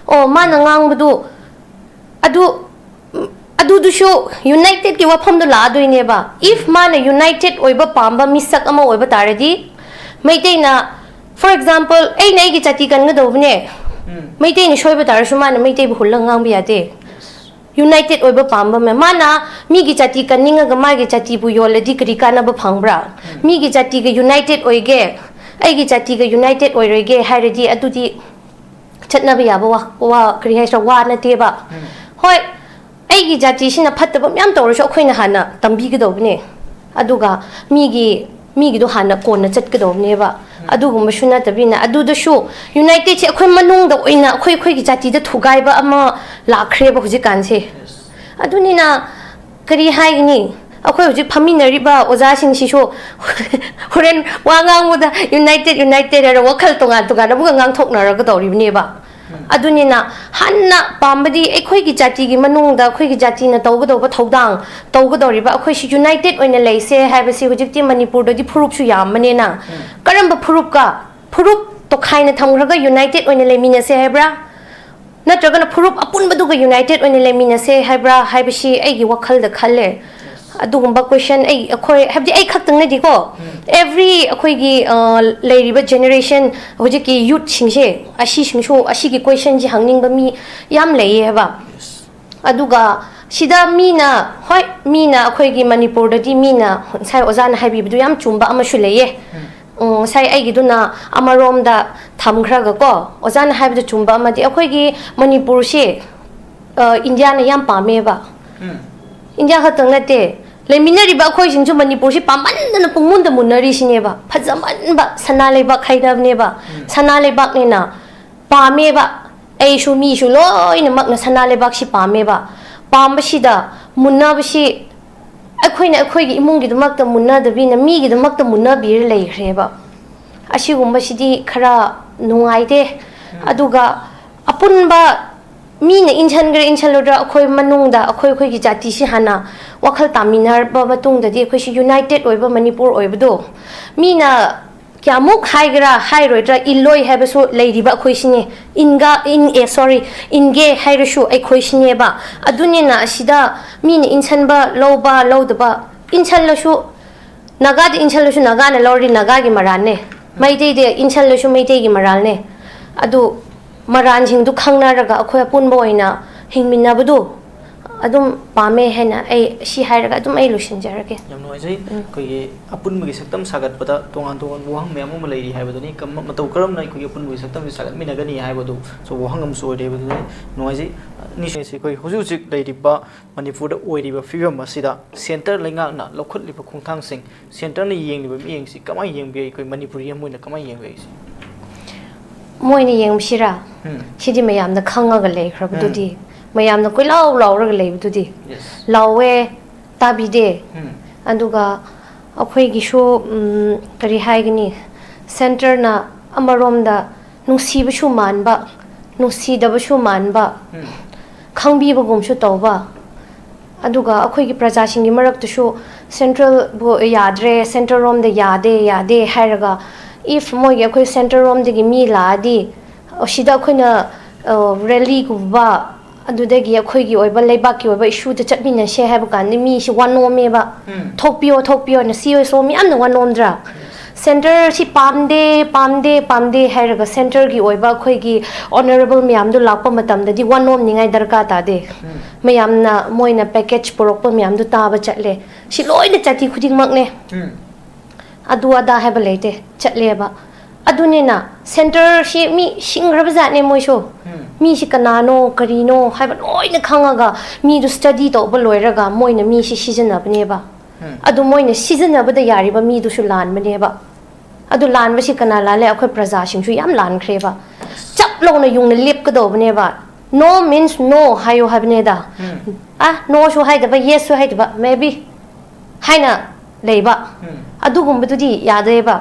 ꯑꯣ, ꯃꯥꯅ ꯉꯥꯡꯕꯗꯨ, ꯑꯗꯨ, ꯑꯗꯨꯗꯨꯁꯨ ꯌꯨꯅꯥꯏꯇꯦꯠꯀꯤ ꯋꯥꯐꯝꯗꯣ ꯂꯥꯛꯑꯗꯣꯏꯅꯦꯕ꯫ If ꯃꯥꯅ ꯌꯨꯅꯥꯏꯇꯦꯠ ꯑꯣꯏꯕ ꯄꯥꯝꯕ ꯃꯤꯁꯛ ꯑꯃ ꯑꯣꯏꯕ ꯇꯥꯔꯗꯤ, ꯃꯩꯇꯩꯅ, for example, ꯑꯩꯅ ꯑꯩꯒꯤ ꯖꯥꯇꯤ ꯀꯟꯒꯗꯧꯕꯅꯦ꯫ ꯃꯩꯇꯩꯅ ꯁꯣꯏꯕ ꯇꯥꯔꯁꯨ ꯃꯥꯅ ꯃꯩꯇꯩꯕꯨ ꯍꯨꯜꯂꯒ ꯉꯥꯡꯕ ꯌꯥꯗꯦ꯫ ꯌꯨꯅꯥꯏꯇꯦꯠ ꯑꯣꯏꯕ ꯄꯥꯝꯕ ꯑꯃ꯫ ꯃꯥꯅ ꯃꯤꯒꯤ ꯖꯥꯇꯤ ꯀꯟꯅꯤꯡꯉꯒ ꯃꯥꯒꯤ ꯖꯥꯇꯤꯕꯨ ꯌꯣꯜꯂꯗꯤ ꯀꯔꯤ ꯀꯥꯟꯅꯕ ꯐꯪꯕ꯭ꯔꯥ? ꯃꯤꯒꯤ ꯖꯥꯇꯤꯒ ꯌꯨꯅꯥꯏꯇꯦꯠ ꯑꯣꯏꯒꯦ, ꯑꯩꯒꯤ ꯖꯥꯇꯤꯒ ꯌꯨꯅꯥꯏꯇꯦꯠ ꯑꯣꯏꯔꯣꯏꯒꯦ ꯍꯥꯏꯔꯗꯤ, ꯑꯗꯨꯗꯤ ꯆꯠꯅꯕ ꯌꯥꯕ ꯋꯥ, ꯋꯥ, ꯀꯔꯤ ꯍꯥꯏꯁꯤꯔꯥ, ꯋꯥ ꯅꯠꯇꯦꯕ꯫ ꯍꯣꯏ, ꯑꯩꯒꯤ ꯖꯥꯇꯤꯁꯤꯅ ꯐꯠꯇꯕ ꯃꯌꯥꯝ ꯇꯧꯔꯁꯨ ꯑꯩꯈꯣꯏꯅ ꯍꯥꯟꯅ ꯇꯝꯕꯤꯒꯗꯧꯕꯅꯦ꯫ ꯑꯗꯨꯒ ꯃꯤꯒꯤ, ꯃꯤꯒꯤꯗꯣ ꯍꯥꯟꯅ ꯀꯣꯟꯅ ꯆꯠꯀꯗꯧꯕꯅꯦꯕ꯫ ꯑꯗꯨꯒꯨꯝꯕꯁꯨ ꯅꯠꯇꯕꯅꯤꯅ, ꯑꯗꯨꯗꯁꯨ unitedꯁꯦ ꯑꯩꯈꯣꯏ ꯃꯅꯨꯡꯗ ꯑꯣꯏꯅ ꯑꯩꯈꯣꯏ, ꯑꯩꯈꯣꯏꯒꯤ ꯖꯥꯇꯤꯗ ꯊꯨꯒꯥꯏꯕ ꯑꯃ ꯂꯥꯛꯈ꯭ꯔꯦꯕ ꯍꯧꯖꯤꯛꯀꯥꯟꯁꯦ꯫ ꯑꯗꯨꯅꯤꯅ ꯀꯔꯤ ꯍꯥꯏꯒꯅꯤ? ꯑꯩꯈꯣꯏ ꯍꯧꯖꯤꯛ ꯐꯝꯃꯤꯟꯅꯔꯤꯕ ꯑꯣꯖꯥꯁꯤꯡꯁꯤꯁꯨ ꯍꯣꯔꯦꯟ ꯋꯥ ꯉꯥꯡꯕꯗ united, united ꯍꯥꯏꯔ ꯋꯥꯈꯜ ꯇꯣꯉꯥꯟ ꯇꯣꯉꯥꯟꯅ ꯑꯃꯨꯛꯀ ꯉꯥꯡꯊꯣꯛꯅꯔꯒꯗꯧꯔꯤꯕꯅꯦꯕ꯫ ꯑꯗꯨꯅꯤꯅ ꯍꯟꯅ ꯄꯥꯝꯕꯗꯤ ꯑꯩꯈꯣꯏꯒꯤ ꯖꯥꯇꯤꯒꯤ ꯃꯅꯨꯡꯗ ꯑꯩꯈꯣꯏꯒꯤ ꯖꯥꯇꯤꯅ ꯇꯧꯒꯗꯧꯕ ꯊꯧꯗꯥꯡ ꯇꯧꯒꯗꯧꯔꯤꯕ, ꯑꯩꯈꯣꯏꯁꯤ united ꯑꯣꯏꯅ ꯂꯩꯁꯦ ꯍꯥꯏꯕꯁꯤ ꯍꯧꯖꯤꯛꯇꯤ ꯃꯅꯤꯄꯨꯔꯗꯗꯤ ꯐꯨꯔꯨꯞꯁꯨ ꯌꯥꯝꯕꯅꯤꯅ, ꯀꯔꯝꯕ ꯐꯨꯔꯨꯞꯀ? ꯐꯨꯔꯨꯞ ꯇꯣꯈꯥꯏꯅ ꯊꯝꯈ꯭ꯔꯒ united ꯑꯣꯏꯅ ꯂꯩꯃꯤꯟꯅꯁꯦ ꯍꯥꯏꯕ꯭ꯔꯥ? ꯅꯠꯇ꯭ꯔꯒꯅ ꯐꯨꯔꯨꯞ ꯑꯄꯨꯟꯕꯗꯨꯒ united ꯑꯣꯏꯅ ꯂꯩꯃꯤꯟꯅꯁꯦ ꯍꯥꯏꯕ꯭ꯔꯥ ꯍꯥꯏꯕꯁꯤ ꯑꯩꯒꯤ ꯋꯥꯈꯜꯗ ꯈꯜꯂꯦ꯫ ꯑꯗꯨꯒꯨꯝꯕ question ꯑꯩ, ꯑꯩꯈꯣꯏ, ꯍꯥꯏꯕꯗꯤ ꯑꯩ ꯈꯛꯇꯪꯅꯗꯤꯀꯣ, every ꯑꯩꯈꯣꯏꯒꯤ, ꯑ, ꯂꯩꯔꯤꯕ generation, ꯍꯧꯖꯤꯛꯀꯤ youthꯁꯤꯡꯁꯦ, ꯑꯁꯤꯁꯤꯡꯁꯨ ꯑꯁꯤꯒꯤ questionꯁꯤ ꯍꯪꯅꯤꯡꯕ ꯃꯤ ꯌꯥꯝ ꯂꯩꯌꯦ ꯍꯥꯏꯕ꯫ ꯑꯗꯨꯒ ꯁꯤꯗ ꯃꯤꯅ, ꯍꯣꯏ, ꯃꯤꯅ ꯑꯩꯈꯣꯏꯒꯤ ꯃꯅꯤꯄꯨꯔꯗꯗꯤ ꯃꯤꯅ ꯉꯁꯥꯏ ꯑꯣꯖꯥꯅ ꯍꯥꯏꯕꯤꯕꯗꯨ ꯌꯥꯝ ꯆꯨꯝꯕ ꯑꯃꯁꯨ ꯂꯩꯌꯦ꯫ ꯎꯝ, ꯉꯁꯥꯏ ꯑꯩꯒꯤꯗꯨꯅ ꯑꯃꯔꯣꯝꯗ ꯊꯝꯈ꯭ꯔꯒꯀꯣ, ꯑꯣꯖꯥꯅ ꯍꯥꯏꯕꯗꯨ ꯆꯨꯝꯕ ꯑꯃꯗꯤ ꯑꯩꯈꯣꯏꯒꯤ ꯃꯅꯤꯄꯨꯔꯁꯤ, ꯑ, ꯏꯟꯗꯤꯌꯥꯅ ꯌꯥꯝ ꯄꯥꯝꯃꯦꯕ꯫ ꯏꯟꯗꯤꯌꯥ ꯈꯛꯇꯪ ꯅꯠꯇꯦ, ꯂꯩꯃꯤꯟꯅꯔꯤꯕ ꯑꯩꯈꯣꯏꯁꯤꯡꯁꯨ ꯃꯅꯤꯄꯨꯔꯁꯤ ꯄꯥꯝꯃꯟꯗꯅ ꯄꯨꯡꯃꯨꯟꯗ ꯃꯨꯟꯅꯔꯤꯁꯤꯅꯦꯕ꯫ ꯐꯖꯃꯟꯕ ꯁꯅꯥ ꯂꯩꯕꯥꯛ ꯍꯥꯏꯅꯕꯅꯦꯕ꯫ ꯁꯅꯥ ꯂꯩꯕꯥꯛꯅꯦꯅ ꯄꯥꯝꯃꯦꯕ꯫ ꯑꯩꯁꯨ ꯃꯤꯁꯨ ꯂꯣꯏꯅꯃꯛꯅ ꯁꯅꯥ ꯂꯩꯕꯥꯛꯁꯤ ꯄꯥꯝꯃꯦꯕ꯫ ꯄꯥꯝꯕꯁꯤꯗ ꯃꯨꯟꯅꯕꯁꯤ ꯑꯩꯈꯣꯏꯅ ꯑꯩꯈꯣꯏꯒꯤ ꯏꯃꯨꯡꯒꯤꯗꯃꯛꯇ ꯃꯨꯟꯅꯗꯕꯤꯅ ꯃꯤꯒꯤꯗꯃꯛꯇ ꯃꯨꯟꯅꯕꯤꯔ ꯂꯩꯈ꯭ꯔꯦꯕ꯫ ꯑꯁꯤꯒꯨꯝꯕꯁꯤꯗꯤ ꯈꯔ ꯅꯨꯡꯉꯥꯏꯇꯦ꯫ ꯑꯗꯨꯒ ꯑꯄꯨꯟꯕ ꯃꯤꯅ ꯏꯟꯁꯟꯈ꯭ꯔꯦ ꯏꯟꯁꯜꯂꯨꯗ꯭ꯔꯥ, ꯑꯩꯈꯣꯏ ꯃꯅꯨꯡꯗ ꯑꯩꯈꯣꯏ ꯑꯩꯈꯣꯏꯒꯤ ꯖꯥꯇꯤꯁꯤ ꯍꯥꯟꯅ ꯋꯥꯈꯜ ꯇꯥꯃꯤꯟꯅꯔꯕ ꯃꯇꯨꯡꯗꯗꯤ ꯑꯩꯈꯣꯏꯁꯤ united ꯑꯣꯏꯕ ꯃꯅꯤꯄꯨꯔ ꯑꯣꯏꯕꯗꯣ ꯃꯤꯅ ꯀꯌꯥꯃꯨꯛ ꯍꯥꯏꯒꯦꯔꯥ ꯍꯥꯏꯔꯣꯏꯗ꯭ꯔꯥ ꯏꯜꯂꯣꯏ ꯍꯥꯏꯕꯁꯨ ꯂꯩꯔꯤꯕ ꯑꯩꯈꯣꯏꯁꯤꯅꯦ꯫ ꯏꯟꯒ, ꯏꯟ, ꯑꯦ, sorry, ꯏꯟꯒꯦ ꯍꯥꯏꯔꯁꯨ ꯑꯩꯈꯣꯏꯁꯤꯅꯦꯕ꯫ ꯑꯗꯨꯅꯤꯅ ꯑꯁꯤꯗ ꯃꯤꯅ ꯏꯟꯁꯟꯕ ꯂꯧꯕ ꯂꯧꯗꯕ, ꯏꯟꯁꯜꯂꯁꯨ, ꯅꯥꯒꯥꯗ ꯏꯟꯁꯜꯂꯁꯨ ꯅꯥꯒꯥꯅ ꯂꯧꯔꯗꯤ ꯅꯥꯒꯥꯒꯤ ꯃꯔꯥꯜꯅꯦ, ꯃꯩꯇꯩꯗ ꯏꯟꯁꯜꯂꯁꯨ ꯃꯩꯇꯩꯒꯤ ꯃꯔꯥꯜꯅꯦ꯫ ꯑꯗꯨ ꯃꯔꯥꯜꯁꯤꯡꯗꯨ ꯈꯪꯅꯔꯒ ꯑꯩꯈꯣꯏ ꯑꯄꯨꯟꯕ ꯑꯣꯏꯅ ꯍꯤꯡꯃꯤꯟꯅꯕꯗꯨ ꯑꯗꯨꯝ ꯄꯥꯝꯃꯦ ꯍꯥꯏꯅ ꯑꯩ ꯁꯤ ꯍꯥꯏꯔꯒ ꯑꯗꯨꯝ ꯑꯩ ꯂꯣꯏꯁꯤꯟꯖꯔꯒꯦ꯫ ꯌꯥꯝ ꯅꯨꯡꯉꯥꯏꯖꯩ꯫ ꯑꯩꯈꯣꯏꯒꯤ ꯑꯄꯨꯟꯕꯒꯤ ꯁꯛꯇꯝ ꯁꯥꯒꯠꯄꯗ ꯇꯣꯉꯥꯟ ꯇꯣꯉꯥꯟꯕ ꯋꯥꯍꯪ ꯃꯌꯥꯝ ꯑꯃ ꯂꯩꯔꯤ ꯍꯥꯏꯕꯗꯨꯅꯤ꯫ ꯀꯝ-, ꯃꯇꯧ ꯀꯔꯝꯅ ꯑꯩꯈꯣꯏꯒꯤ ꯑꯄꯨꯟꯕꯒꯤ ꯁꯛꯇꯝꯁꯤ ꯁꯥꯒꯠꯃꯤꯟꯅꯒꯅꯤ ꯍꯥꯏꯕꯗꯨ ꯑꯆꯧꯕ ꯋꯥꯍꯪ ꯑꯃꯁꯨ ꯑꯣꯏꯔꯦ꯫ ꯑꯗꯨꯅ ꯅꯨꯡꯉꯥꯏꯖꯩ꯫ ꯑꯅꯤꯁꯨ ꯑꯩꯈꯣꯏ ꯍꯧꯖꯤꯛ ꯍꯧꯖꯤꯛ ꯂꯩꯔꯤꯕ ꯃꯅꯤꯄꯨꯔꯗ ꯑꯣꯏꯔꯤꯕ ꯐꯤꯕꯝ ꯑꯁꯤꯗ ꯁꯦꯟꯇꯔ ꯂꯩꯉꯥꯛꯅ ꯂꯧꯈꯠꯂꯤꯕ ꯈꯣꯡꯊꯥꯡꯁꯤꯡ, ꯁꯦꯟꯇꯔꯅ ꯌꯦꯡꯂꯤꯕ ꯃꯤꯠꯌꯦꯡꯁꯤ ꯀꯃꯥꯏꯅ ꯌꯦꯡꯕꯤ? ꯑꯩꯈꯣꯏ ꯃꯅꯤꯄꯨꯔꯤ ꯑꯃ ꯑꯣꯏꯅ ꯀꯃꯥꯏꯅ ꯌꯦꯡꯕꯤ ꯑꯩꯁꯦ? ꯃꯣꯏꯅ ꯌꯦꯡꯕꯁꯤꯔꯥ? ꯁꯤꯗꯤ ꯃꯌꯥꯝꯅ ꯈꯪꯉꯒ ꯂꯩꯈ꯭ꯔꯕꯗꯨꯗꯤ, ꯃꯌꯥꯝꯅ ꯀꯣꯏꯂꯥꯎ ꯂꯥꯎꯔꯒ ꯂꯩꯕꯗꯨꯗꯤ꯫ ꯂꯥꯎꯋꯦ, ꯇꯥꯕꯤꯗꯦ꯫ ꯑꯗꯨꯒ ꯑꯩꯈꯣꯏꯒꯤꯁꯨ, ꯎꯝ, ꯀꯔꯤ ꯍꯥꯏꯒꯅꯤ, ꯁꯦꯟꯇꯔꯅ ꯑꯃꯔꯣꯝꯗ ꯅꯨꯡꯁꯤꯕꯁꯨ ꯃꯥꯟꯕ, ꯅꯨꯡꯁꯤꯗꯕꯁꯨ ꯃꯥꯟꯕ, ꯈꯪꯕꯤꯕꯒꯨꯝꯁꯨ ꯇꯧꯕ, ꯑꯗꯨꯒ ꯑꯩꯈꯣꯏꯒꯤ ꯄ꯭ꯔꯖꯥꯁꯤꯡꯒꯤ ꯃꯔꯛꯇꯁꯨ ꯁꯦꯟꯇ꯭ꯔꯦꯜꯕꯨ ꯌꯥꯗ꯭ꯔꯦ, ꯁꯦꯟꯇ꯭ꯔꯦꯜ ꯔꯣꯝꯗ ꯌꯥꯗꯦ, ꯌꯥꯗꯦ ꯍꯥꯏꯔꯒ, if ꯃꯣꯏꯒꯤ ꯑꯩꯈꯣꯏ ꯁꯦꯟꯇ꯭ꯔꯦꯜ ꯔꯣꯝꯗꯒꯤ ꯃꯤ ꯂꯥꯛꯑꯗꯤ, ꯁꯤꯗ ꯑꯩꯈꯣꯏꯅ, ꯑ, ꯔꯦꯂꯤꯒꯨꯝꯕ, ꯑꯗꯨꯗꯒꯤ ꯑꯩꯈꯣꯏꯒꯤ ꯑꯣꯏꯕ ꯂꯩꯕꯥꯛꯀꯤ ꯑꯣꯏꯕ ꯏꯁꯨꯗ ꯆꯠꯃꯤꯟꯅꯁꯦ ꯍꯥꯏꯕ ꯀꯥꯟꯗ ꯃꯤꯁꯤ ꯋꯥ ꯅꯣꯝꯃꯦꯕ꯫ ꯊꯣꯛꯄꯤꯌꯣ, ꯊꯣꯛꯄꯤꯌꯣꯅ ꯁꯤ ꯑꯣꯏꯁꯨ ꯃꯌꯥꯝꯅ ꯋꯥ ꯅꯣꯝꯗ꯭ꯔꯥ? ꯁꯦꯟꯇꯔ ꯁꯤ ꯄꯥꯝꯗꯦ, ꯄꯥꯝꯗꯦ, ꯄꯥꯝꯗꯦ ꯍꯥꯏꯔꯒ ꯁꯦꯟꯇꯔꯒꯤ ꯑꯣꯏꯕ ꯑꯩꯈꯣꯏꯒꯤ ꯑꯣꯅꯔꯦꯕꯜ ꯃꯌꯥꯝꯗꯨ ꯂꯥꯛꯄ ꯃꯇꯝꯗꯗꯤ ꯋꯥ ꯅꯣꯝꯅꯤꯡꯉꯥꯏ ꯗꯔꯀꯥꯔ ꯇꯥꯗꯦ꯫ ꯃꯌꯥꯝꯅ ꯃꯣꯏꯅ ꯄꯦꯀꯦꯖ ꯄꯨꯔꯛꯄ ꯃꯌꯥꯝꯗꯨ ꯇꯥꯕ ꯆꯠꯂꯦ꯫ ꯁꯤ ꯂꯣꯏꯅ ꯖꯥꯇꯤ ꯈꯨꯗꯤꯡꯃꯛꯅꯦ꯫ ꯑꯗꯨ ꯑꯗꯥ ꯍꯥꯏꯕ ꯂꯩꯇꯦ, ꯆꯠꯂꯦꯕ꯫ ꯑꯗꯨꯅꯤꯅ ꯁꯦꯟꯇꯔꯁꯤ ꯃꯤ ꯁꯤꯡꯈ꯭ꯔꯕ ꯖꯥꯠꯅꯦ ꯃꯣꯏꯁꯨ꯫ ꯃꯤꯁꯤ ꯀꯅꯥꯅꯣ, ꯀꯔꯤꯅꯣ ꯍꯥꯏꯕ ꯂꯣꯏꯅ ꯈꯪꯉꯒ ꯃꯤꯗꯨ ꯁ꯭ꯇꯗꯤ ꯇꯧꯕ ꯂꯣꯏꯔꯒ ꯃꯣꯏꯅ ꯃꯤꯁꯤ ꯁꯤꯖꯤꯟꯅꯕꯅꯦꯕ꯫ ꯑꯗꯨ ꯃꯣꯏꯅ ꯁꯤꯖꯤꯟꯅꯕꯗ ꯌꯥꯔꯤꯕ ꯃꯤꯗꯨꯁꯨ ꯂꯥꯟꯕꯅꯦꯕ꯫ ꯑꯗꯨ ꯂꯥꯟꯕꯁꯤ ꯀꯅꯥ ꯂꯥꯜꯂꯦ? ꯑꯩꯈꯣꯏ ꯄ꯭ꯔꯖꯥꯁꯤꯡꯁꯨ ꯌꯥꯝ ꯂꯥꯟꯈ꯭ꯔꯦꯕ꯫ ꯆꯞ ꯂꯥꯎꯅ ꯌꯨꯡꯅ ꯂꯦꯞꯀꯗꯧꯕꯅꯦꯕ꯫ No means no ꯍꯥꯏꯌꯣ ꯍꯥꯏꯕꯅꯦꯗ꯫ ꯑ, ꯅꯣꯁꯨ ꯍꯥꯏꯗꯕ, ꯌꯦꯁꯁꯨ ꯍꯥꯏꯗꯕ, maybe ꯍꯥꯏꯅ ꯂꯩꯕ꯫ ꯑꯗꯨꯒꯨꯝꯕꯗꯨꯗꯤ ꯌꯥꯗꯦꯕ꯫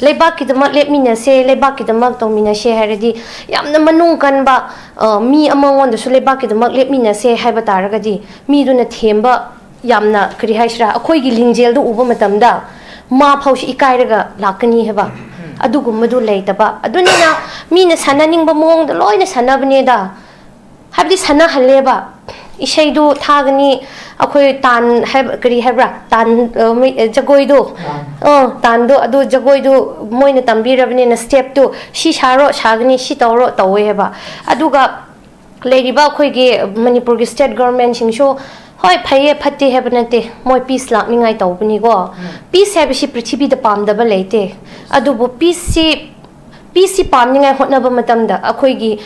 ꯂꯩꯕꯥꯛꯀꯤꯗꯃꯛ ꯂꯦꯞꯃꯤꯟꯅꯁꯦ, ꯂꯩꯕꯥꯛꯀꯤꯗꯃꯛ ꯇꯧꯃꯤꯟꯅꯁꯦ ꯍꯥꯏꯔꯗꯤ, ꯌꯥꯝꯅ ꯃꯅꯨꯡ ꯀꯟꯕ, ꯑ, ꯃꯤ ꯑꯃꯉꯣꯟꯗꯁꯨ ꯂꯩꯕꯥꯛꯀꯤꯗꯃꯛ ꯂꯦꯞꯃꯤꯟꯅꯁꯦ ꯍꯥꯏꯕ ꯇꯥꯔꯒꯗꯤ, ꯃꯤꯗꯨꯅ ꯊꯦꯝꯕ ꯌꯥꯝꯅ, ꯀꯔꯤ ꯍꯥꯏꯁꯤꯔꯥ, ꯑꯩꯈꯣꯏꯒꯤ ꯂꯤꯡꯖꯦꯜꯗꯨ ꯎꯕ ꯃꯇꯝꯗ ꯃꯥ ꯐꯥꯎꯁꯨ ꯏꯀꯥꯏꯔꯒ ꯂꯥꯛꯀꯅꯤ ꯍꯥꯏꯕ꯫ ꯑꯗꯨꯒꯨꯝꯕꯗꯨ ꯂꯩꯇꯕ꯫ ꯑꯗꯨꯅꯤꯅ ꯃꯤꯅ ꯁꯥꯟꯅꯅꯤꯡꯕ ꯃꯑꯣꯡꯗ ꯂꯣꯏꯅ ꯁꯥꯟꯅꯕꯅꯦꯗ꯫ ꯍꯥꯏꯕꯗꯤ ꯁꯥꯟꯅꯍꯜꯂꯦꯕ꯫ ꯏꯁꯩꯗꯨ ꯊꯥꯒꯅꯤ, ꯑꯩꯈꯣꯏ ꯇꯥꯟ ꯍꯥꯏꯕ, ꯀꯔꯤ ꯍꯥꯏꯕ꯭ꯔꯥ? ꯇꯥꯟ, ꯑ, ꯃꯩ-, ꯑ, ꯖꯒꯣꯏꯗꯣ꯫ ꯑ, ꯇꯥꯟꯗꯣ, ꯑꯗꯨ ꯖꯒꯣꯏꯗꯨ ꯃꯣꯏꯅ ꯇꯝꯕꯤꯔꯕꯅꯤꯅ ꯁ꯭ꯇꯦꯞꯇꯨ ꯁꯤ ꯁꯥꯔꯣ, ꯁꯥꯒꯅꯤ, ꯁꯤ ꯇꯧꯔꯣ, ꯇꯧꯋꯦ ꯍꯥꯏꯕ꯫ ꯑꯗꯨꯒ ꯂꯩꯔꯤꯕ ꯑꯩꯈꯣꯏꯒꯤ ꯃꯅꯤꯄꯨꯔꯒꯤ ꯁ꯭ꯇꯦꯠ ꯒꯣꯔꯃꯦꯟꯁꯤꯡꯁꯨ, ꯍꯣꯏ, ꯐꯩꯌꯦ ꯐꯠꯇꯦ ꯍꯥꯏꯕ ꯅꯠꯇꯦ, ꯃꯣꯏ ꯄꯤꯁ ꯂꯥꯛꯅꯤꯡꯉꯥꯏ ꯇꯧꯕꯅꯤꯀꯣ꯫ ꯄꯤꯁ ꯍꯥꯏꯕꯁꯤ ꯄ꯭ꯔꯤꯊꯤꯕꯤꯗ ꯄꯥꯝꯗꯕ ꯂꯩꯇꯦ꯫ ꯑꯗꯨꯕꯨ ꯄꯤꯁꯁꯤ ꯄꯤꯁꯁꯤ ꯄꯥꯝꯅꯤꯡꯉꯥꯏ ꯍꯣꯠꯅꯕ ꯃꯇꯝꯗ ꯑꯩꯈꯣꯏꯒꯤ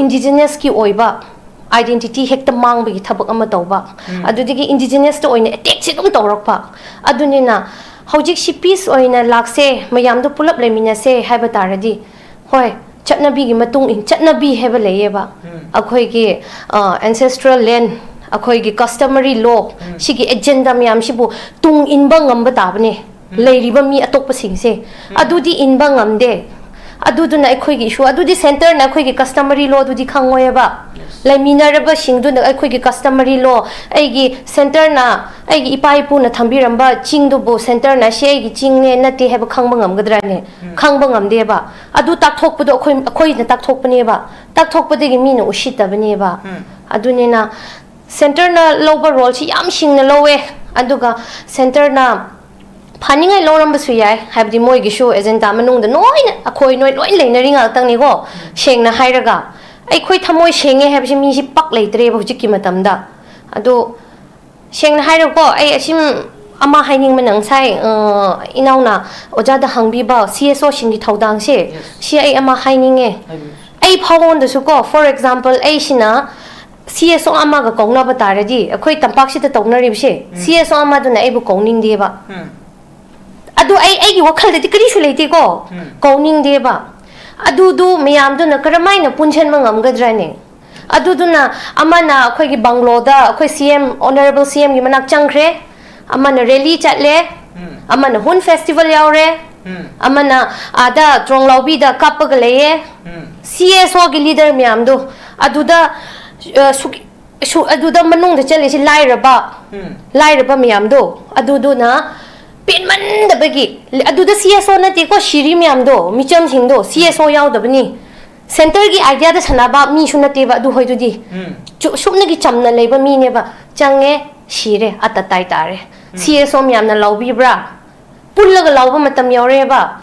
ꯏꯟꯗꯤꯖꯤꯅꯁꯀꯤ ꯑꯣꯏꯕ ꯑꯥꯏꯗꯦꯟꯇꯤꯇꯤ ꯍꯦꯛꯇ ꯃꯥꯡꯕꯒꯤ ꯊꯕꯛ ꯑꯃ ꯇꯧꯕ꯫ ꯑꯗꯨꯗꯒꯤ ꯏꯟꯗꯤꯖꯤꯅꯁꯇ ꯑꯣꯏꯅ ꯑꯦꯇꯦꯛꯁꯤ ꯑꯗꯨꯝ ꯇꯧꯔꯛꯄ꯫ ꯑꯗꯨꯅꯤꯅ ꯍꯧꯖꯤꯛꯁꯤ ꯄꯤꯁ ꯑꯣꯏꯅ ꯂꯥꯛꯁꯦ, ꯃꯌꯥꯝꯗꯣ ꯄꯨꯂꯞ ꯂꯩꯃꯤꯟꯅꯁꯦ ꯍꯥꯏꯕ ꯇꯥꯔꯗꯤ, ꯍꯣꯏ, ꯆꯠꯅꯕꯤꯒꯤ ꯃꯇꯨꯡ ꯏꯟ ꯆꯠꯅꯕꯤ ꯍꯥꯏꯕ ꯂꯩꯌꯦꯕ꯫ ꯑꯩꯈꯣꯏꯒꯤ ꯑꯦꯟꯁꯦꯁꯇ꯭ꯔꯦꯜ ꯂꯦꯟ, ꯑꯩꯈꯣꯏꯒꯤ ꯀꯁꯇꯃꯔꯤ ꯂꯣ, ꯁꯤꯒꯤ ꯑꯦꯖꯦꯟꯗꯥ ꯃꯌꯥꯝꯁꯤꯕꯨ ꯇꯨꯡ ꯏꯟꯕ ꯉꯝꯕ ꯇꯥꯕꯅꯦ꯫ ꯂꯩꯔꯤꯕ ꯃꯤ ꯑꯇꯣꯞꯄꯁꯤꯡꯁꯦ ꯑꯗꯨꯗꯤ ꯏꯟꯕ ꯉꯝꯗꯦ꯫ ꯑꯗꯨꯗꯨꯅ ꯑꯩꯈꯣꯏꯒꯤ ꯏꯁꯨ ꯑꯗꯨꯗꯤ ꯁꯦꯟꯇꯔꯅ ꯑꯩꯈꯣꯏꯒꯤ ꯀꯁꯇꯃꯔꯤ ꯂꯣꯗꯨꯗꯤ ꯈꯪꯉꯣꯏꯕ꯫ ꯂꯩꯃꯤꯟꯅꯔꯕꯁꯤꯡꯗꯨꯅ ꯑꯩꯈꯣꯏꯒꯤ ꯀꯁꯇꯃꯔꯤ ꯂꯣ, ꯑꯩꯒꯤ ꯁꯦꯟꯇꯔꯅ, ꯑꯩꯒꯤ ꯏꯄꯥ ꯏꯄꯨꯅ ꯊꯝꯕꯤꯔꯝꯕ ꯆꯤꯡꯗꯨꯕꯨ ꯁꯦꯟꯇꯔꯅ ꯁꯤ ꯑꯩꯒꯤ ꯆꯤꯡꯅꯦ ꯅꯠꯇꯦ ꯍꯥꯏꯕ ꯈꯪꯕ ꯉꯝꯒꯗ꯭ꯔꯥꯅꯦ? ꯈꯪꯕ ꯉꯝꯗꯦꯕ꯫ ꯑꯗꯨ ꯇꯥꯛꯊꯣꯛꯄꯗꯣ ꯑꯩꯈꯣꯏ, ꯑꯩꯈꯣꯏꯅ ꯇꯥꯛꯊꯣꯛꯄꯅꯦꯕ꯫ ꯇꯥꯛꯊꯣꯛꯄꯗꯒꯤ ꯃꯤꯅ ꯎꯁꯤꯠꯇꯕꯅꯦꯕ꯫ ꯑꯗꯨꯅꯤꯅ ꯁꯦꯟꯇꯔꯅ ꯂꯧꯕ ꯔꯣꯜꯁꯤ ꯌꯥꯝ ꯁꯤꯡꯅ ꯂꯧꯋꯦ꯫ ꯑꯗꯨꯒ ꯁꯦꯟꯇꯔꯅ ꯐꯅꯤꯡꯉꯥꯏ ꯂꯧꯔꯝꯕꯁꯨ ꯌꯥꯏ, ꯍꯥꯏꯕꯗꯤ ꯃꯣꯏꯒꯤꯁꯨ ꯑꯦꯖꯦꯟꯗꯥ ꯃꯅꯨꯡꯗ ꯂꯣꯏꯅ ꯑꯩꯈꯣꯏ ꯅꯣꯏ ꯂꯣꯏ ꯂꯩꯅꯔꯤ ꯉꯥꯛꯇꯅꯤꯀꯣ꯫ ꯁꯦꯡꯅ ꯍꯥꯏꯔꯒ ꯑꯩꯈꯣꯏ ꯊꯃꯣꯏ ꯁꯦꯡꯉꯦ ꯍꯥꯏꯕꯁꯤ ꯃꯤꯁꯤ ꯄꯥꯛ ꯂꯩꯇ꯭ꯔꯦꯕ ꯍꯧꯖꯤꯛꯀꯤ ꯃꯇꯝꯗ꯫ ꯑꯗꯣ ꯁꯦꯡꯅ ꯍꯥꯏꯔꯒꯀꯣ, ꯑꯩ ꯑꯁꯤꯝ ꯑꯃ ꯍꯥꯏꯅꯤꯡꯕꯅ, ꯉꯁꯥꯏ ꯏꯅꯥꯎꯅ ꯑꯣꯖꯥꯗ ꯍꯪꯕꯤꯕ ꯁꯤ ꯑꯦꯁ ꯑꯣꯁꯤꯡꯒꯤ ꯊꯧꯗꯥꯡꯁꯦ, ꯁꯤ ꯑꯩ ꯑꯃ ꯍꯥꯏꯅꯤꯡꯉꯦ꯫ ꯑꯩ ꯐꯥꯎꯉꯣꯟꯗꯁꯨꯀꯣ, for example, ꯑꯩꯁꯤꯅ ꯁꯤ ꯑꯦꯁ ꯑꯣ ꯑꯃꯒ ꯀꯧꯅꯕ ꯇꯥꯔꯗꯤ, ꯑꯩꯈꯣꯏ ꯇꯝꯄꯥꯛꯁꯤꯗ ꯇꯧꯅꯔꯤꯕꯁꯦ, ꯁꯤ ꯑꯦꯁ ꯑꯣ ꯑꯃꯗꯨꯅ ꯑꯩꯕꯨ ꯀꯧꯅꯤꯡꯗꯦꯕ꯫ ꯑꯗꯨ ꯑꯩ, ꯑꯩꯒꯤ ꯋꯥꯈꯜꯗꯗꯤ ꯀꯔꯤꯁꯨ ꯂꯩꯇꯦꯀꯣ, ꯀꯧꯅꯤꯡꯗꯦꯕ꯫ ꯑꯗꯨꯗꯨ ꯃꯌꯥꯝꯗꯨꯅ ꯀꯔꯝꯍꯥꯏꯅ ꯄꯨꯟꯁꯤꯟꯕ ꯉꯝꯒꯗ꯭ꯔꯅꯦ? ꯑꯗꯨꯗꯨꯅ ꯑꯃꯅ ꯑꯩꯈꯣꯏꯒꯤ ꯕꯪꯒ꯭ꯂꯣꯗ ꯑꯩꯈꯣꯏ ꯁꯤ ꯑꯦꯝ, ꯑꯣꯅꯔꯦꯕꯜ ꯁꯤ ꯑꯦꯝꯒꯤ ꯃꯅꯥꯛ ꯆꯪꯈ꯭ꯔꯦ, ꯑꯃꯅ ꯔꯦꯂꯤ ꯆꯠꯂꯦ, ꯑꯃꯅ ꯍꯨꯟ ꯐꯦꯁꯇꯤꯚꯦꯜ ꯌꯥꯎꯔꯦ, ꯑꯃꯅ ꯑꯥꯗ ꯇ꯭ꯔꯣꯡꯂꯥꯎꯕꯤꯗ ꯀꯥꯞꯄꯒ ꯂꯩꯌꯦ꯫ ꯁꯤ ꯑꯦꯁ ꯑꯣꯒꯤ ꯂꯤꯗꯔ ꯃꯌꯥꯝꯗꯣ ꯑꯗꯨꯗ, ꯑ, ꯁꯨꯛ-, ꯁꯨ-, ꯑꯗꯨꯗ ꯃꯅꯨꯡꯗ ꯆꯠꯂꯤꯁꯤ ꯂꯥꯏꯔꯕ, ꯂꯥꯏꯔꯕ ꯃꯌꯥꯝꯗꯣ ꯑꯗꯨꯗꯨꯅ ꯄꯦꯟꯃꯟꯗꯕꯒꯤ, ꯑꯗꯨꯗ ꯁꯤ ꯑꯦꯁ ꯑꯣ ꯅꯠꯇꯦꯀꯣ ꯁꯤꯔꯤ ꯃꯌꯥꯝꯗꯣ, ꯃꯤꯆꯝꯁꯤꯡꯗꯣ ꯁꯤ ꯑꯦꯁ ꯑꯣ ꯌꯥꯎꯗꯕꯅꯤ꯫ ꯁꯦꯟꯇꯔꯒꯤ ꯑꯥꯏꯗꯤꯌꯥꯗ ꯁꯥꯟꯅꯕ ꯃꯤꯁꯨ ꯅꯠꯇꯦꯕ ꯑꯗꯨ ꯍꯣꯏꯗꯨꯗꯤ꯫ ꯁꯨꯞꯅꯒꯤ ꯆꯝꯅ ꯂꯩꯕ ꯃꯤꯅꯦꯕ꯫ ꯆꯪꯉꯦ, ꯁꯤꯔꯦ, ꯑꯇꯇꯥꯏ ꯇꯥꯔꯦ꯫ ꯁꯤ ꯑꯦꯁ ꯑꯣ ꯃꯌꯥꯝꯅ ꯂꯧꯕꯤꯕ꯭ꯔꯥ? ꯄꯨꯜꯂꯒ ꯂꯧꯕ ꯃꯇꯝ ꯌꯧꯔꯦꯕ꯫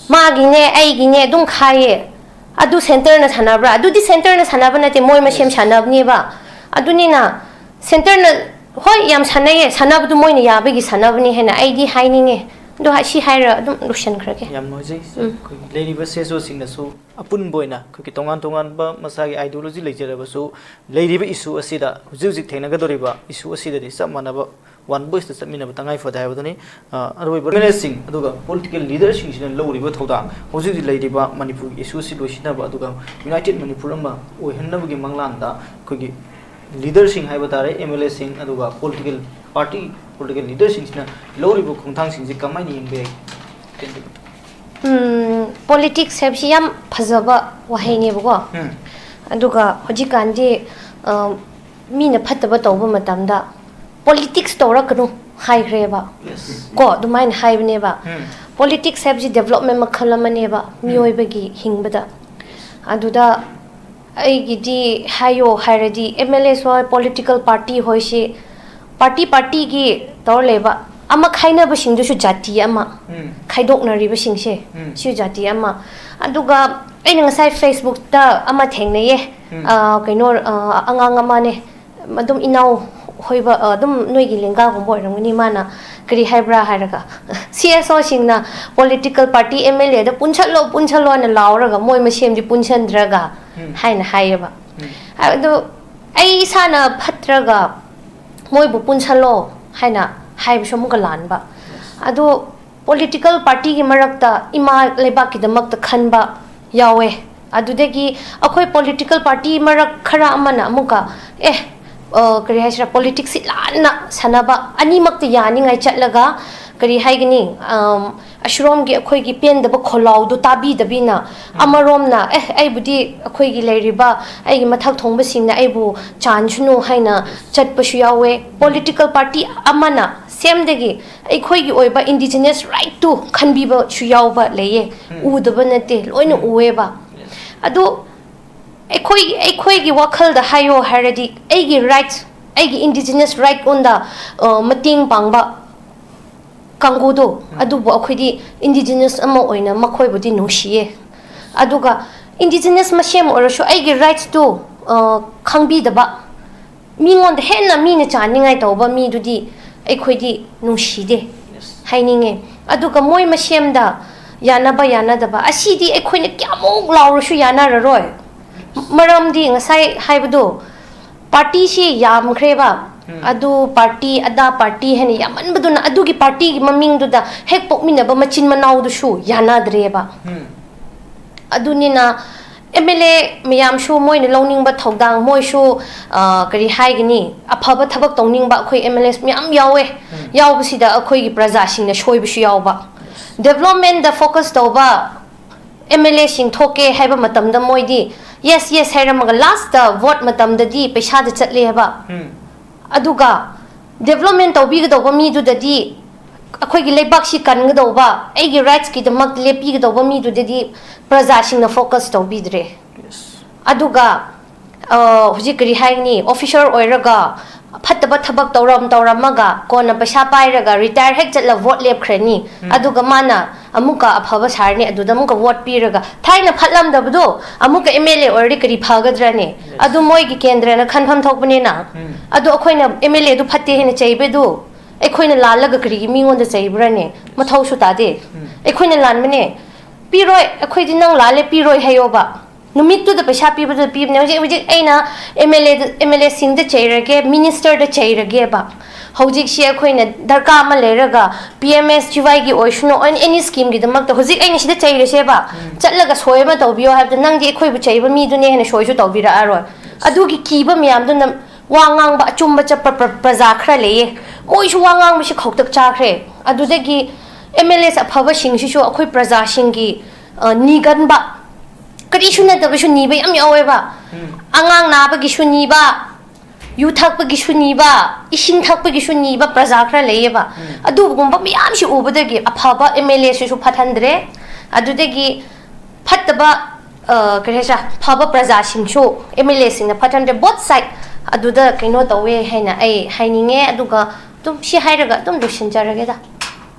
ꯃꯥꯒꯤꯅꯦ, ꯑꯩꯒꯤꯅꯦ ꯑꯗꯨꯝ ꯈꯥꯏꯌꯦ꯫ ꯑꯗꯨ ꯁꯦꯟꯇꯔꯅ ꯁꯥꯟꯅꯕ꯭ꯔꯥ? ꯑꯗꯨꯗꯤ ꯁꯦꯟꯇꯔꯅ ꯁꯥꯟꯅꯕ ꯅꯠꯇꯦ, ꯃꯣꯏ ꯃꯁꯦꯝ ꯁꯥꯟꯅꯕꯅꯦꯕ꯫ ꯑꯗꯨꯅꯤꯅ ꯁꯦꯟꯇꯔꯅ, ꯍꯣꯏ, ꯌꯥꯝ ꯁꯥꯟꯅꯩꯌꯦ, ꯁꯥꯟꯅꯕꯗꯨ ꯃꯣꯏꯅ ꯌꯥꯕꯒꯤ ꯁꯥꯟꯅꯕꯅꯤ ꯍꯥꯏꯅ ꯑꯩꯗꯤ ꯍꯥꯏꯅꯤꯡꯉꯦ꯫ ꯑꯗꯣ ꯍꯥꯏ-, ꯁꯤ ꯍꯥꯏꯔ ꯑꯗꯨꯝ ꯂꯣꯏꯁꯤꯟꯈ꯭ꯔꯒꯦ꯫ ꯌꯥꯝ ꯅꯨꯡꯉꯥꯏꯖꯩ꯫ ꯎꯝ꯫ ꯑꯩꯈꯣꯏꯒꯤ ꯂꯩꯔꯤꯕ ꯁꯤ ꯑꯦꯁ ꯑꯣꯁꯤꯡꯅꯁꯨ ꯑꯄꯨꯟꯕ ꯑꯣꯏꯅ ꯑꯩꯈꯣꯏꯒꯤ ꯇꯣꯉꯥꯟ ꯇꯣꯉꯥꯟꯕ ꯃꯁꯥꯒꯤ ideology ꯂꯩꯖꯔꯕꯁꯨ, ꯂꯩꯔꯤꯕ issue ꯑꯁꯤꯗ, ꯍꯧꯖꯤꯛ ꯍꯧꯖꯤꯛ ꯊꯦꯡꯅꯒꯗꯧꯔꯤꯕ issue ꯑꯁꯤꯗꯗꯤ ꯆꯞ ꯃꯥꯟꯅꯕ one voiceꯇ ꯆꯠꯃꯤꯟꯅꯕ ꯇꯉꯥꯏ ꯐꯗꯦ ꯍꯥꯏꯕꯗꯨꯅꯤ꯫ ꯑ, ꯑꯔꯣꯏꯕ MLAꯁꯤꯡ ꯑꯗꯨꯒ political leaderꯁꯤꯡꯁꯤꯅ ꯂꯧꯔꯤꯕ ꯊꯧꯗꯥꯡ, ꯍꯧꯖꯤꯛ ꯍꯧꯖꯤꯛ ꯂꯩꯔꯤꯕ ꯃꯅꯤꯄꯨꯔꯒꯤ issueꯁꯤ ꯂꯣꯏꯁꯤꯟꯅꯕ ꯑꯗꯨꯒ united ꯃꯅꯤꯄꯨꯔ ꯑꯃ ꯑꯣꯏꯍꯟꯅꯕꯒꯤ ꯃꯪꯂꯥꯟꯗ ꯑꯩꯈꯣꯏꯒꯤ leaderꯁꯤꯡ ꯍꯥꯏꯕ ꯇꯥꯔꯦ, MLAꯁꯤꯡ ꯑꯗꯨꯒ political party, political leaderꯁꯤꯡꯁꯤꯅ ꯂꯧꯔꯤꯕ ꯈꯣꯡꯊꯥꯡꯁꯤꯡꯁꯤ ꯀꯃꯥꯏꯅ ꯌꯦꯡꯕ ꯌꯥꯏ? ꯎꯝ, politics ꯍꯥꯏꯕꯁꯤ ꯌꯥꯝ ꯐꯖꯕ ꯋꯥꯍꯩꯅꯦꯕꯀꯣ꯫ ꯎꯝ꯫ ꯑꯗꯨꯒ ꯍꯧꯖꯤꯛꯀꯥꯟꯗꯤ, ꯑ, ꯃꯤꯅ ꯐꯠꯇꯕ ꯇꯧꯕ ꯃꯇꯝꯗ politics ꯇꯧꯔꯛꯀꯅꯨ ꯍꯥꯏꯈ꯭ꯔꯦꯕ꯫ Yes. ꯀꯣ, ꯑꯗꯨꯃꯥꯏꯅ ꯍꯥꯏꯕꯅꯦꯕ꯫ ꯎꯝ꯫ Politics ꯍꯥꯏꯕꯁꯤ development ꯃꯈꯜ ꯑꯃꯅꯦꯕ, ꯎꯝ, ꯃꯤꯑꯣꯏꯕꯒꯤ ꯍꯤꯡꯕꯗ꯫ ꯑꯗꯨꯗ ꯑꯩꯒꯤꯗꯤ ꯍꯥꯏꯌꯣ ꯍꯥꯏꯔꯗꯤ MLAs ꯍꯣꯏ, political party ꯍꯣꯏꯁꯤ party partyꯒꯤ ꯇꯧꯔ ꯂꯩꯕ, ꯑꯃ ꯈꯥꯏꯅꯕꯁꯤꯡꯗꯨꯁꯨ ꯖꯥꯇꯤ ꯑꯃ, ꯎꯝ꯫ ꯈꯥꯏꯗꯣꯛꯅꯔꯤꯕꯁꯤꯡꯁꯦ, ꯎꯝ꯫ ꯁꯤ ꯖꯥꯇꯤ ꯑꯃ꯫ ꯑꯗꯨꯒ ꯑꯩꯅ ꯉꯁꯥꯏ Facebookꯇ ꯑꯃ ꯊꯦꯡꯅꯩꯌꯦ, ꯎꯝ꯫ ꯑ, ꯀꯩꯅꯣ, ꯑ, ꯑꯉꯥꯡ ꯑꯃꯅꯦ, ꯑꯗꯨꯝ ꯏꯅꯥꯎ ꯍꯣꯏꯕ, ꯑ, ꯑꯗꯨꯝ ꯅꯣꯏꯒꯤ ꯂꯦꯡꯒꯥꯒꯨꯝꯕ ꯑꯣꯏꯔꯝꯒꯅꯤ꯫ ꯃꯥꯅ ꯀꯔꯤ ꯍꯥꯏꯕ꯭ꯔꯥ ꯍꯥꯏꯔꯒ, "ꯁꯤ ꯑꯦꯁ ꯑꯣꯁꯤꯡꯅ political party MLAꯗ ꯄꯨꯟꯁꯜꯂꯣ, ꯄꯨꯟꯁꯜꯂꯣꯅ ꯂꯥꯎꯔꯒ ꯃꯣꯏ ꯃꯁꯦꯝꯗꯤ ꯄꯨꯟꯁꯟꯗ꯭ꯔꯒ", ꯎꯝ꯫ ꯍꯥꯏꯅ ꯍꯥꯏꯌꯦꯕ꯫ ꯎꯝ꯫ ꯑꯗꯨ ꯑꯩ ꯏꯁꯥꯅ ꯐꯠꯇ꯭ꯔꯒ ꯃꯣꯏꯕꯨ ꯄꯨꯟꯁꯜꯂꯣ ꯍꯥꯏꯅ ꯍꯥꯏꯕꯁꯨ ꯑꯃꯨꯛꯀ ꯂꯥꯟꯕ꯫ ꯑꯗꯨ political partyꯒꯤ ꯃꯔꯛꯇ ꯏꯃꯥ ꯂꯩꯕꯥꯛꯀꯤꯗꯃꯛꯇ ꯈꯟꯕ ꯌꯥꯎꯋꯦ꯫ ꯑꯗꯨꯗꯒꯤ ꯑꯩꯈꯣꯏ political party ꯃꯔꯛ ꯈꯔ ꯑꯃꯅ ꯑꯃꯨꯛꯀ, "ꯑꯦ, ꯑ, ꯀꯔꯤ ꯍꯥꯏꯁꯤꯔꯥ, politicsꯁꯤ ꯂꯥꯟꯅ ꯁꯥꯟꯅꯕ, ꯑꯅꯤꯃꯛꯇ ꯌꯥꯅꯤꯡꯉꯥꯏ ꯆꯠꯂꯒ, ꯀꯔꯤ ꯍꯥꯏꯒꯅꯤ, ꯑꯝ, ꯑꯁꯤꯔꯣꯝꯒꯤ ꯑꯩꯈꯣꯏꯒꯤ ꯄꯦꯟꯗꯕ ꯈꯣꯜꯂꯥꯎꯗꯣ ꯇꯥꯕꯤꯗꯕꯤꯅ, ꯎꯝ꯫ ꯑꯃꯔꯣꯝꯅ, 'ꯑꯦ, ꯑꯩꯕꯨꯗꯤ ꯑꯩꯈꯣꯏꯒꯤ ꯂꯩꯔꯤꯕ ꯑꯩꯒꯤ ꯃꯊꯛ ꯊꯣꯡꯕꯁꯤꯡꯅ ꯑꯩꯕꯨ ꯆꯥꯟꯁꯅꯨ' ꯍꯥꯏꯅ ꯆꯠꯄꯁꯨ ꯌꯥꯎꯋꯦ꯫ Political party ꯑꯃꯅ ꯁꯦꯝꯗꯒꯤ ꯑꯩꯈꯣꯏꯒꯤ ꯑꯣꯏꯕ indigenous rightꯇꯨ ꯈꯟꯕꯤꯕꯁꯨ ꯌꯥꯎꯕ ꯂꯩꯌꯦ꯫ ꯎꯝ꯫ ꯎꯗꯕ ꯅꯠꯇꯦ, ꯂꯣꯏꯅ ꯎꯝ꯫ ꯎꯑꯦꯕ꯫ Yes꯫ ꯑꯗꯨ ꯑꯩꯈꯣꯏ, ꯑꯩꯈꯣꯏꯒꯤ ꯋꯥꯈꯜꯗ ꯍꯥꯏꯌꯣ ꯍꯥꯏꯔꯗꯤ, ꯑꯩꯒꯤ right, ꯑꯩꯒꯤ indigenous right ꯑꯣꯟꯗ, ꯑ, ꯃꯇꯦꯡ ꯄꯥꯡꯕ ꯀꯥꯡꯕꯨꯗꯣ, ꯎꯝ꯫ ꯑꯗꯨꯕꯨ ꯑꯩꯈꯣꯏꯗꯤ indigenous ꯑꯃ ꯑꯣꯏꯅ ꯃꯈꯣꯏꯕꯨꯗꯤ ꯅꯨꯡꯁꯤꯌꯦ꯫ ꯑꯗꯨꯒ Indigenous ꯃꯁꯦꯝ ꯑꯣꯏꯔꯁꯨ ꯑꯩꯒꯤ rights ꯇꯨ ꯈꯪꯕꯤꯗꯕ, ꯃꯤꯉꯣꯟꯗ ꯍꯦꯟꯅ ꯃꯤꯅ ꯆꯥꯅꯤꯡꯉꯥꯏ ꯇꯧꯕ ꯃꯤꯗꯨꯗꯤ ꯑꯩꯈꯣꯏꯗꯤ ꯅꯨꯡꯁꯤꯗꯦ ꯍꯥꯏꯅꯤꯡꯉꯦ꯫ ꯑꯗꯨꯒ ꯃꯣꯏ ꯃꯁꯦꯝꯗ ꯌꯥꯅꯕ ꯌꯥꯅꯗꯕ ꯑꯁꯤꯗꯤ ꯑꯩꯈꯣꯏꯅ ꯀꯌꯥꯃꯨꯛ ꯂꯥꯎꯔꯁꯨ ꯌꯥꯅꯔꯔꯣꯏ꯫ ꯃꯔꯝꯗꯤ ꯉꯁꯥꯏ ꯍꯥꯏꯕꯗꯣ, ꯄꯥꯔꯇꯤꯁꯤ ꯌꯥꯝꯈ꯭ꯔꯦꯕ꯫ ꯑꯗꯨ ꯄꯥꯔꯇꯤ, ꯑꯗꯥ ꯄꯥꯔꯇꯤ ꯍꯥꯏꯅ ꯌꯥꯝꯃꯟꯕꯗꯨꯅ ꯑꯗꯨꯒꯤ ꯄꯥꯔꯇꯤꯒꯤ ꯃꯃꯤꯡꯗꯨꯗ ꯍꯦꯛ ꯄꯣꯛꯃꯤꯟꯅꯕ ꯃꯆꯤꯟ ꯃꯅꯥꯎꯗꯨꯁꯨ ꯌꯥꯅꯗ꯭ꯔꯦꯕ꯫ ꯑꯗꯨꯅꯤꯅ ꯑꯦꯝ ꯑꯦꯜ ꯑꯦ ꯃꯌꯥꯝꯁꯨ ꯃꯣꯏꯅ ꯂꯧꯅꯤꯡꯕ ꯊꯧꯗꯥꯡ, ꯃꯣꯏꯁꯨ, ꯑ, ꯀꯔꯤ ꯍꯥꯏꯒꯅꯤ, ꯑꯐꯕ ꯊꯕꯛ ꯇꯧꯅꯤꯡꯕ ꯑꯩꯈꯣꯏ ꯑꯦꯝ ꯑꯦꯜ ꯑꯦꯁ ꯃꯌꯥꯝ ꯌꯥꯎꯋꯦ꯫ ꯌꯥꯎꯕꯁꯤꯗ ꯑꯩꯈꯣꯏꯒꯤ ꯄ꯭ꯔꯖꯥꯁꯤꯡꯅ ꯁꯣꯏꯕꯁꯨ ꯌꯥꯎꯕ꯫ ꯗꯦꯕꯂꯞꯃꯦꯟꯗ ꯐꯣꯀꯁ ꯇꯧꯕ ꯑꯦꯝ ꯑꯦꯜ ꯑꯦꯁꯤꯡ ꯊꯣꯛꯀꯦ ꯍꯥꯏꯕ ꯃꯇꯝꯗ ꯃꯣꯏꯗꯤ yes, yes ꯍꯥꯏꯔꯝꯃꯒ ꯂꯥꯁꯇ ꯚꯣꯠ ꯃꯇꯝꯗꯗꯤ ꯄꯩꯁꯥꯗ ꯆꯠꯂꯦ ꯍꯥꯏꯕ꯫ ꯑꯗꯨꯒ ꯗꯦꯕꯂꯞꯃꯦꯟ ꯇꯧꯕꯤꯒꯗꯧꯕ ꯃꯤꯗꯨꯗꯗꯤ, ꯑꯩꯈꯣꯏꯒꯤ ꯂꯩꯕꯥꯛꯁꯤ ꯀꯟꯒꯗꯧꯕ, ꯑꯩꯒꯤ ꯔꯥꯏꯠꯁꯀꯤꯗꯃꯛ ꯂꯦꯞꯄꯤꯒꯗꯧꯕ ꯃꯤꯗꯨꯗꯗꯤ ꯄ꯭ꯔꯖꯥꯁꯤꯡꯅ ꯐꯣꯀꯁ ꯇꯧꯕꯤꯗ꯭ꯔꯦ꯫ ꯑꯗꯨꯒ, ꯑ, ꯍꯧꯖꯤꯛ ꯀꯔꯤ ꯍꯥꯏꯒꯅꯤ, ꯑꯣꯐꯤꯁꯔ ꯑꯣꯏꯔꯒ ꯐꯠꯇꯕ ꯊꯕꯛ ꯇꯧꯔꯝ ꯇꯧꯔꯝꯃꯒ ꯀꯣꯟꯅ ꯄꯩꯁꯥ ꯄꯥꯏꯔꯒ ꯔꯤꯇꯥꯌꯔ ꯍꯦꯛ ꯆꯠꯂ ꯚꯣꯠ ꯂꯦꯞꯈ꯭ꯔꯅꯤ꯫ ꯑꯗꯨꯒ ꯃꯥꯅ ꯑꯃꯨꯛꯀ ꯑꯐꯕ ꯁꯥꯔꯅꯤ, ꯑꯗꯨꯗ ꯑꯃꯨꯛꯀ ꯚꯣꯠ ꯄꯤꯔꯒ, ꯊꯥꯏꯅ ꯐꯠꯂꯝꯗꯕꯗꯣ ꯑꯃꯨꯛꯀ ꯑꯦꯝ ꯑꯦꯜ ꯑꯦ ꯑꯣꯏꯔꯗꯤ ꯀꯔꯤ ꯐꯒꯗ꯭ꯔꯅꯦ? ꯑꯗꯨ ꯃꯣꯏꯒꯤ ꯀꯦꯟꯗ꯭ꯔꯅ ꯈꯟꯐꯝ ꯊꯣꯛꯄꯅꯤꯅ꯫ ꯑꯗꯨ ꯑꯩꯈꯣꯏꯅ ꯑꯦꯝ ꯑꯦꯜ ꯑꯦꯗꯨ ꯐꯠꯇꯦ ꯍꯥꯏꯅ ꯆꯩꯕꯗꯨ ꯑꯩꯈꯣꯏꯅ ꯂꯥꯜꯂꯒ ꯀꯔꯤꯒꯤ ꯃꯤꯉꯣꯟꯗ ꯆꯩꯕ꯭ꯔꯅꯦ? ꯃꯊꯧꯁꯨ ꯇꯥꯗꯦ꯫ ꯑꯩꯈꯣꯏꯅ ꯂꯥꯟꯕꯅꯦ꯫ ꯄꯤꯔꯣꯏ, ꯑꯩꯈꯣꯏꯗꯤ ꯅꯪ ꯂꯥꯜꯂꯦ, ꯄꯤꯔꯣꯏ ꯍꯥꯏꯌꯣꯕ꯫ ꯅꯨꯃꯤꯠꯇꯨꯗ ꯄꯩꯁꯥ ꯄꯤꯕꯗꯨꯗ ꯄꯤꯕꯅꯦ꯫ ꯍꯧꯖꯤꯛ, ꯍꯧꯖꯤꯛ ꯑꯩꯅ ꯑꯦꯝ ꯑꯦꯜ ꯑꯦꯗ, ꯑꯦꯝ ꯑꯦꯜ ꯑꯦꯁꯤꯡꯗ ꯆꯩꯔꯒꯦ, ꯃꯤꯅꯤꯁꯇꯔꯗ ꯆꯩꯔꯒꯦꯕ꯫ ꯍꯧꯖꯤꯛꯁꯤ ꯑꯩꯈꯣꯏꯅ ꯗꯔꯀꯥꯔ ꯑꯃ ꯂꯩꯔꯒ ꯄꯤ ꯑꯦꯝ ꯑꯦꯁ ꯖꯤ ꯋꯥꯏꯒꯤ ꯑꯣꯏꯁꯅꯨ, ꯑꯦꯅꯤ ꯁ꯭ꯀꯤꯝꯒꯤꯗꯃꯛꯇ ꯍꯧꯖꯤꯛ ꯑꯩꯅ ꯁꯤꯗ ꯆꯩꯔꯁꯦꯕ, ꯆꯠꯂꯒ ꯁꯣꯏ ꯑꯃ ꯇꯧꯕꯤꯌꯣ ꯍꯥꯏꯕꯗ ꯅꯪꯗꯤ ꯑꯩꯈꯣꯏꯕꯨ ꯆꯩꯕ ꯃꯤꯗꯨꯅꯦ ꯍꯥꯏꯅ ꯁꯣꯏꯁꯨ ꯇꯧꯕꯤꯔꯛꯑꯔꯣꯏ꯫ ꯑꯗꯨꯒꯤ ꯀꯤꯕ ꯃꯌꯥꯝꯗꯨꯅ ꯋꯥ ꯉꯥꯡꯕ ꯑꯆꯨꯝꯕ ꯆꯠꯄ ꯄ꯭ꯔ-, ꯄ꯭ꯔꯖꯥ ꯈꯔ ꯂꯩꯌꯦ, ꯃꯣꯏꯁꯨ ꯋꯥ ꯉꯥꯡꯕꯁꯤ ꯈꯧꯇꯛ ꯆꯥꯈ꯭ꯔꯦ꯫ ꯑꯗꯨꯗꯒꯤ ꯑꯦꯝ ꯑꯦꯜ ꯑꯦꯁ ꯑꯐꯕꯁꯤꯡꯁꯤꯁꯨ ꯑꯩꯈꯣꯏ ꯄ꯭ꯔꯖꯥꯁꯤꯡꯒꯤ, ꯑ, ꯅꯤꯒꯟꯕ, ꯀꯔꯤꯁꯨ ꯅꯠꯇꯕꯁꯨ ꯅꯤꯕ ꯌꯥꯝ ꯌꯥꯎꯋꯦꯕ꯫ ꯑꯉꯥꯡ ꯅꯥꯕꯒꯤꯁꯨ ꯅꯤꯕ, ꯌꯨ ꯊꯛꯄꯒꯤꯁꯨ ꯅꯤꯕ, ꯏꯁꯤꯡ ꯊꯛꯄꯒꯤꯁꯨ ꯅꯤꯕ ꯄ꯭ꯔꯖꯥ ꯈꯔ ꯂꯩꯌꯦꯕ꯫ ꯑꯗꯨꯒꯨꯝꯕ ꯃꯌꯥꯝꯁꯤ ꯎꯕꯗꯒꯤ ꯑꯐꯕ ꯑꯦꯝ ꯑꯦꯜ ꯑꯦꯁꯤꯁꯨ ꯐꯠꯍꯟꯗ꯭ꯔꯦ꯫ ꯑꯗꯨꯗꯒꯤ ꯐꯠꯇꯕ, ꯑ, ꯀꯔꯤ ꯍꯥꯏꯁꯤꯔꯥ, ꯐꯕ ꯄ꯭ꯔꯖꯥꯁꯤꯡꯁꯨ ꯑꯦꯝ ꯑꯦꯜ ꯑꯦꯁꯤꯡꯅ ꯐꯠꯍꯟꯗ꯭ꯔꯦ꯫ Both side ꯑꯗꯨꯗ ꯀꯩꯅꯣ ꯇꯧꯋꯦ ꯍꯥꯏꯅ ꯑꯩ ꯍꯥꯏꯅꯤꯡꯉꯦ꯫ ꯑꯗꯨꯒ ꯑꯗꯨꯝ ꯁꯤ ꯍꯥꯏꯔꯒ ꯑꯗꯨꯝ ꯂꯣꯏꯁꯤꯟꯖꯔꯒꯦꯗ꯫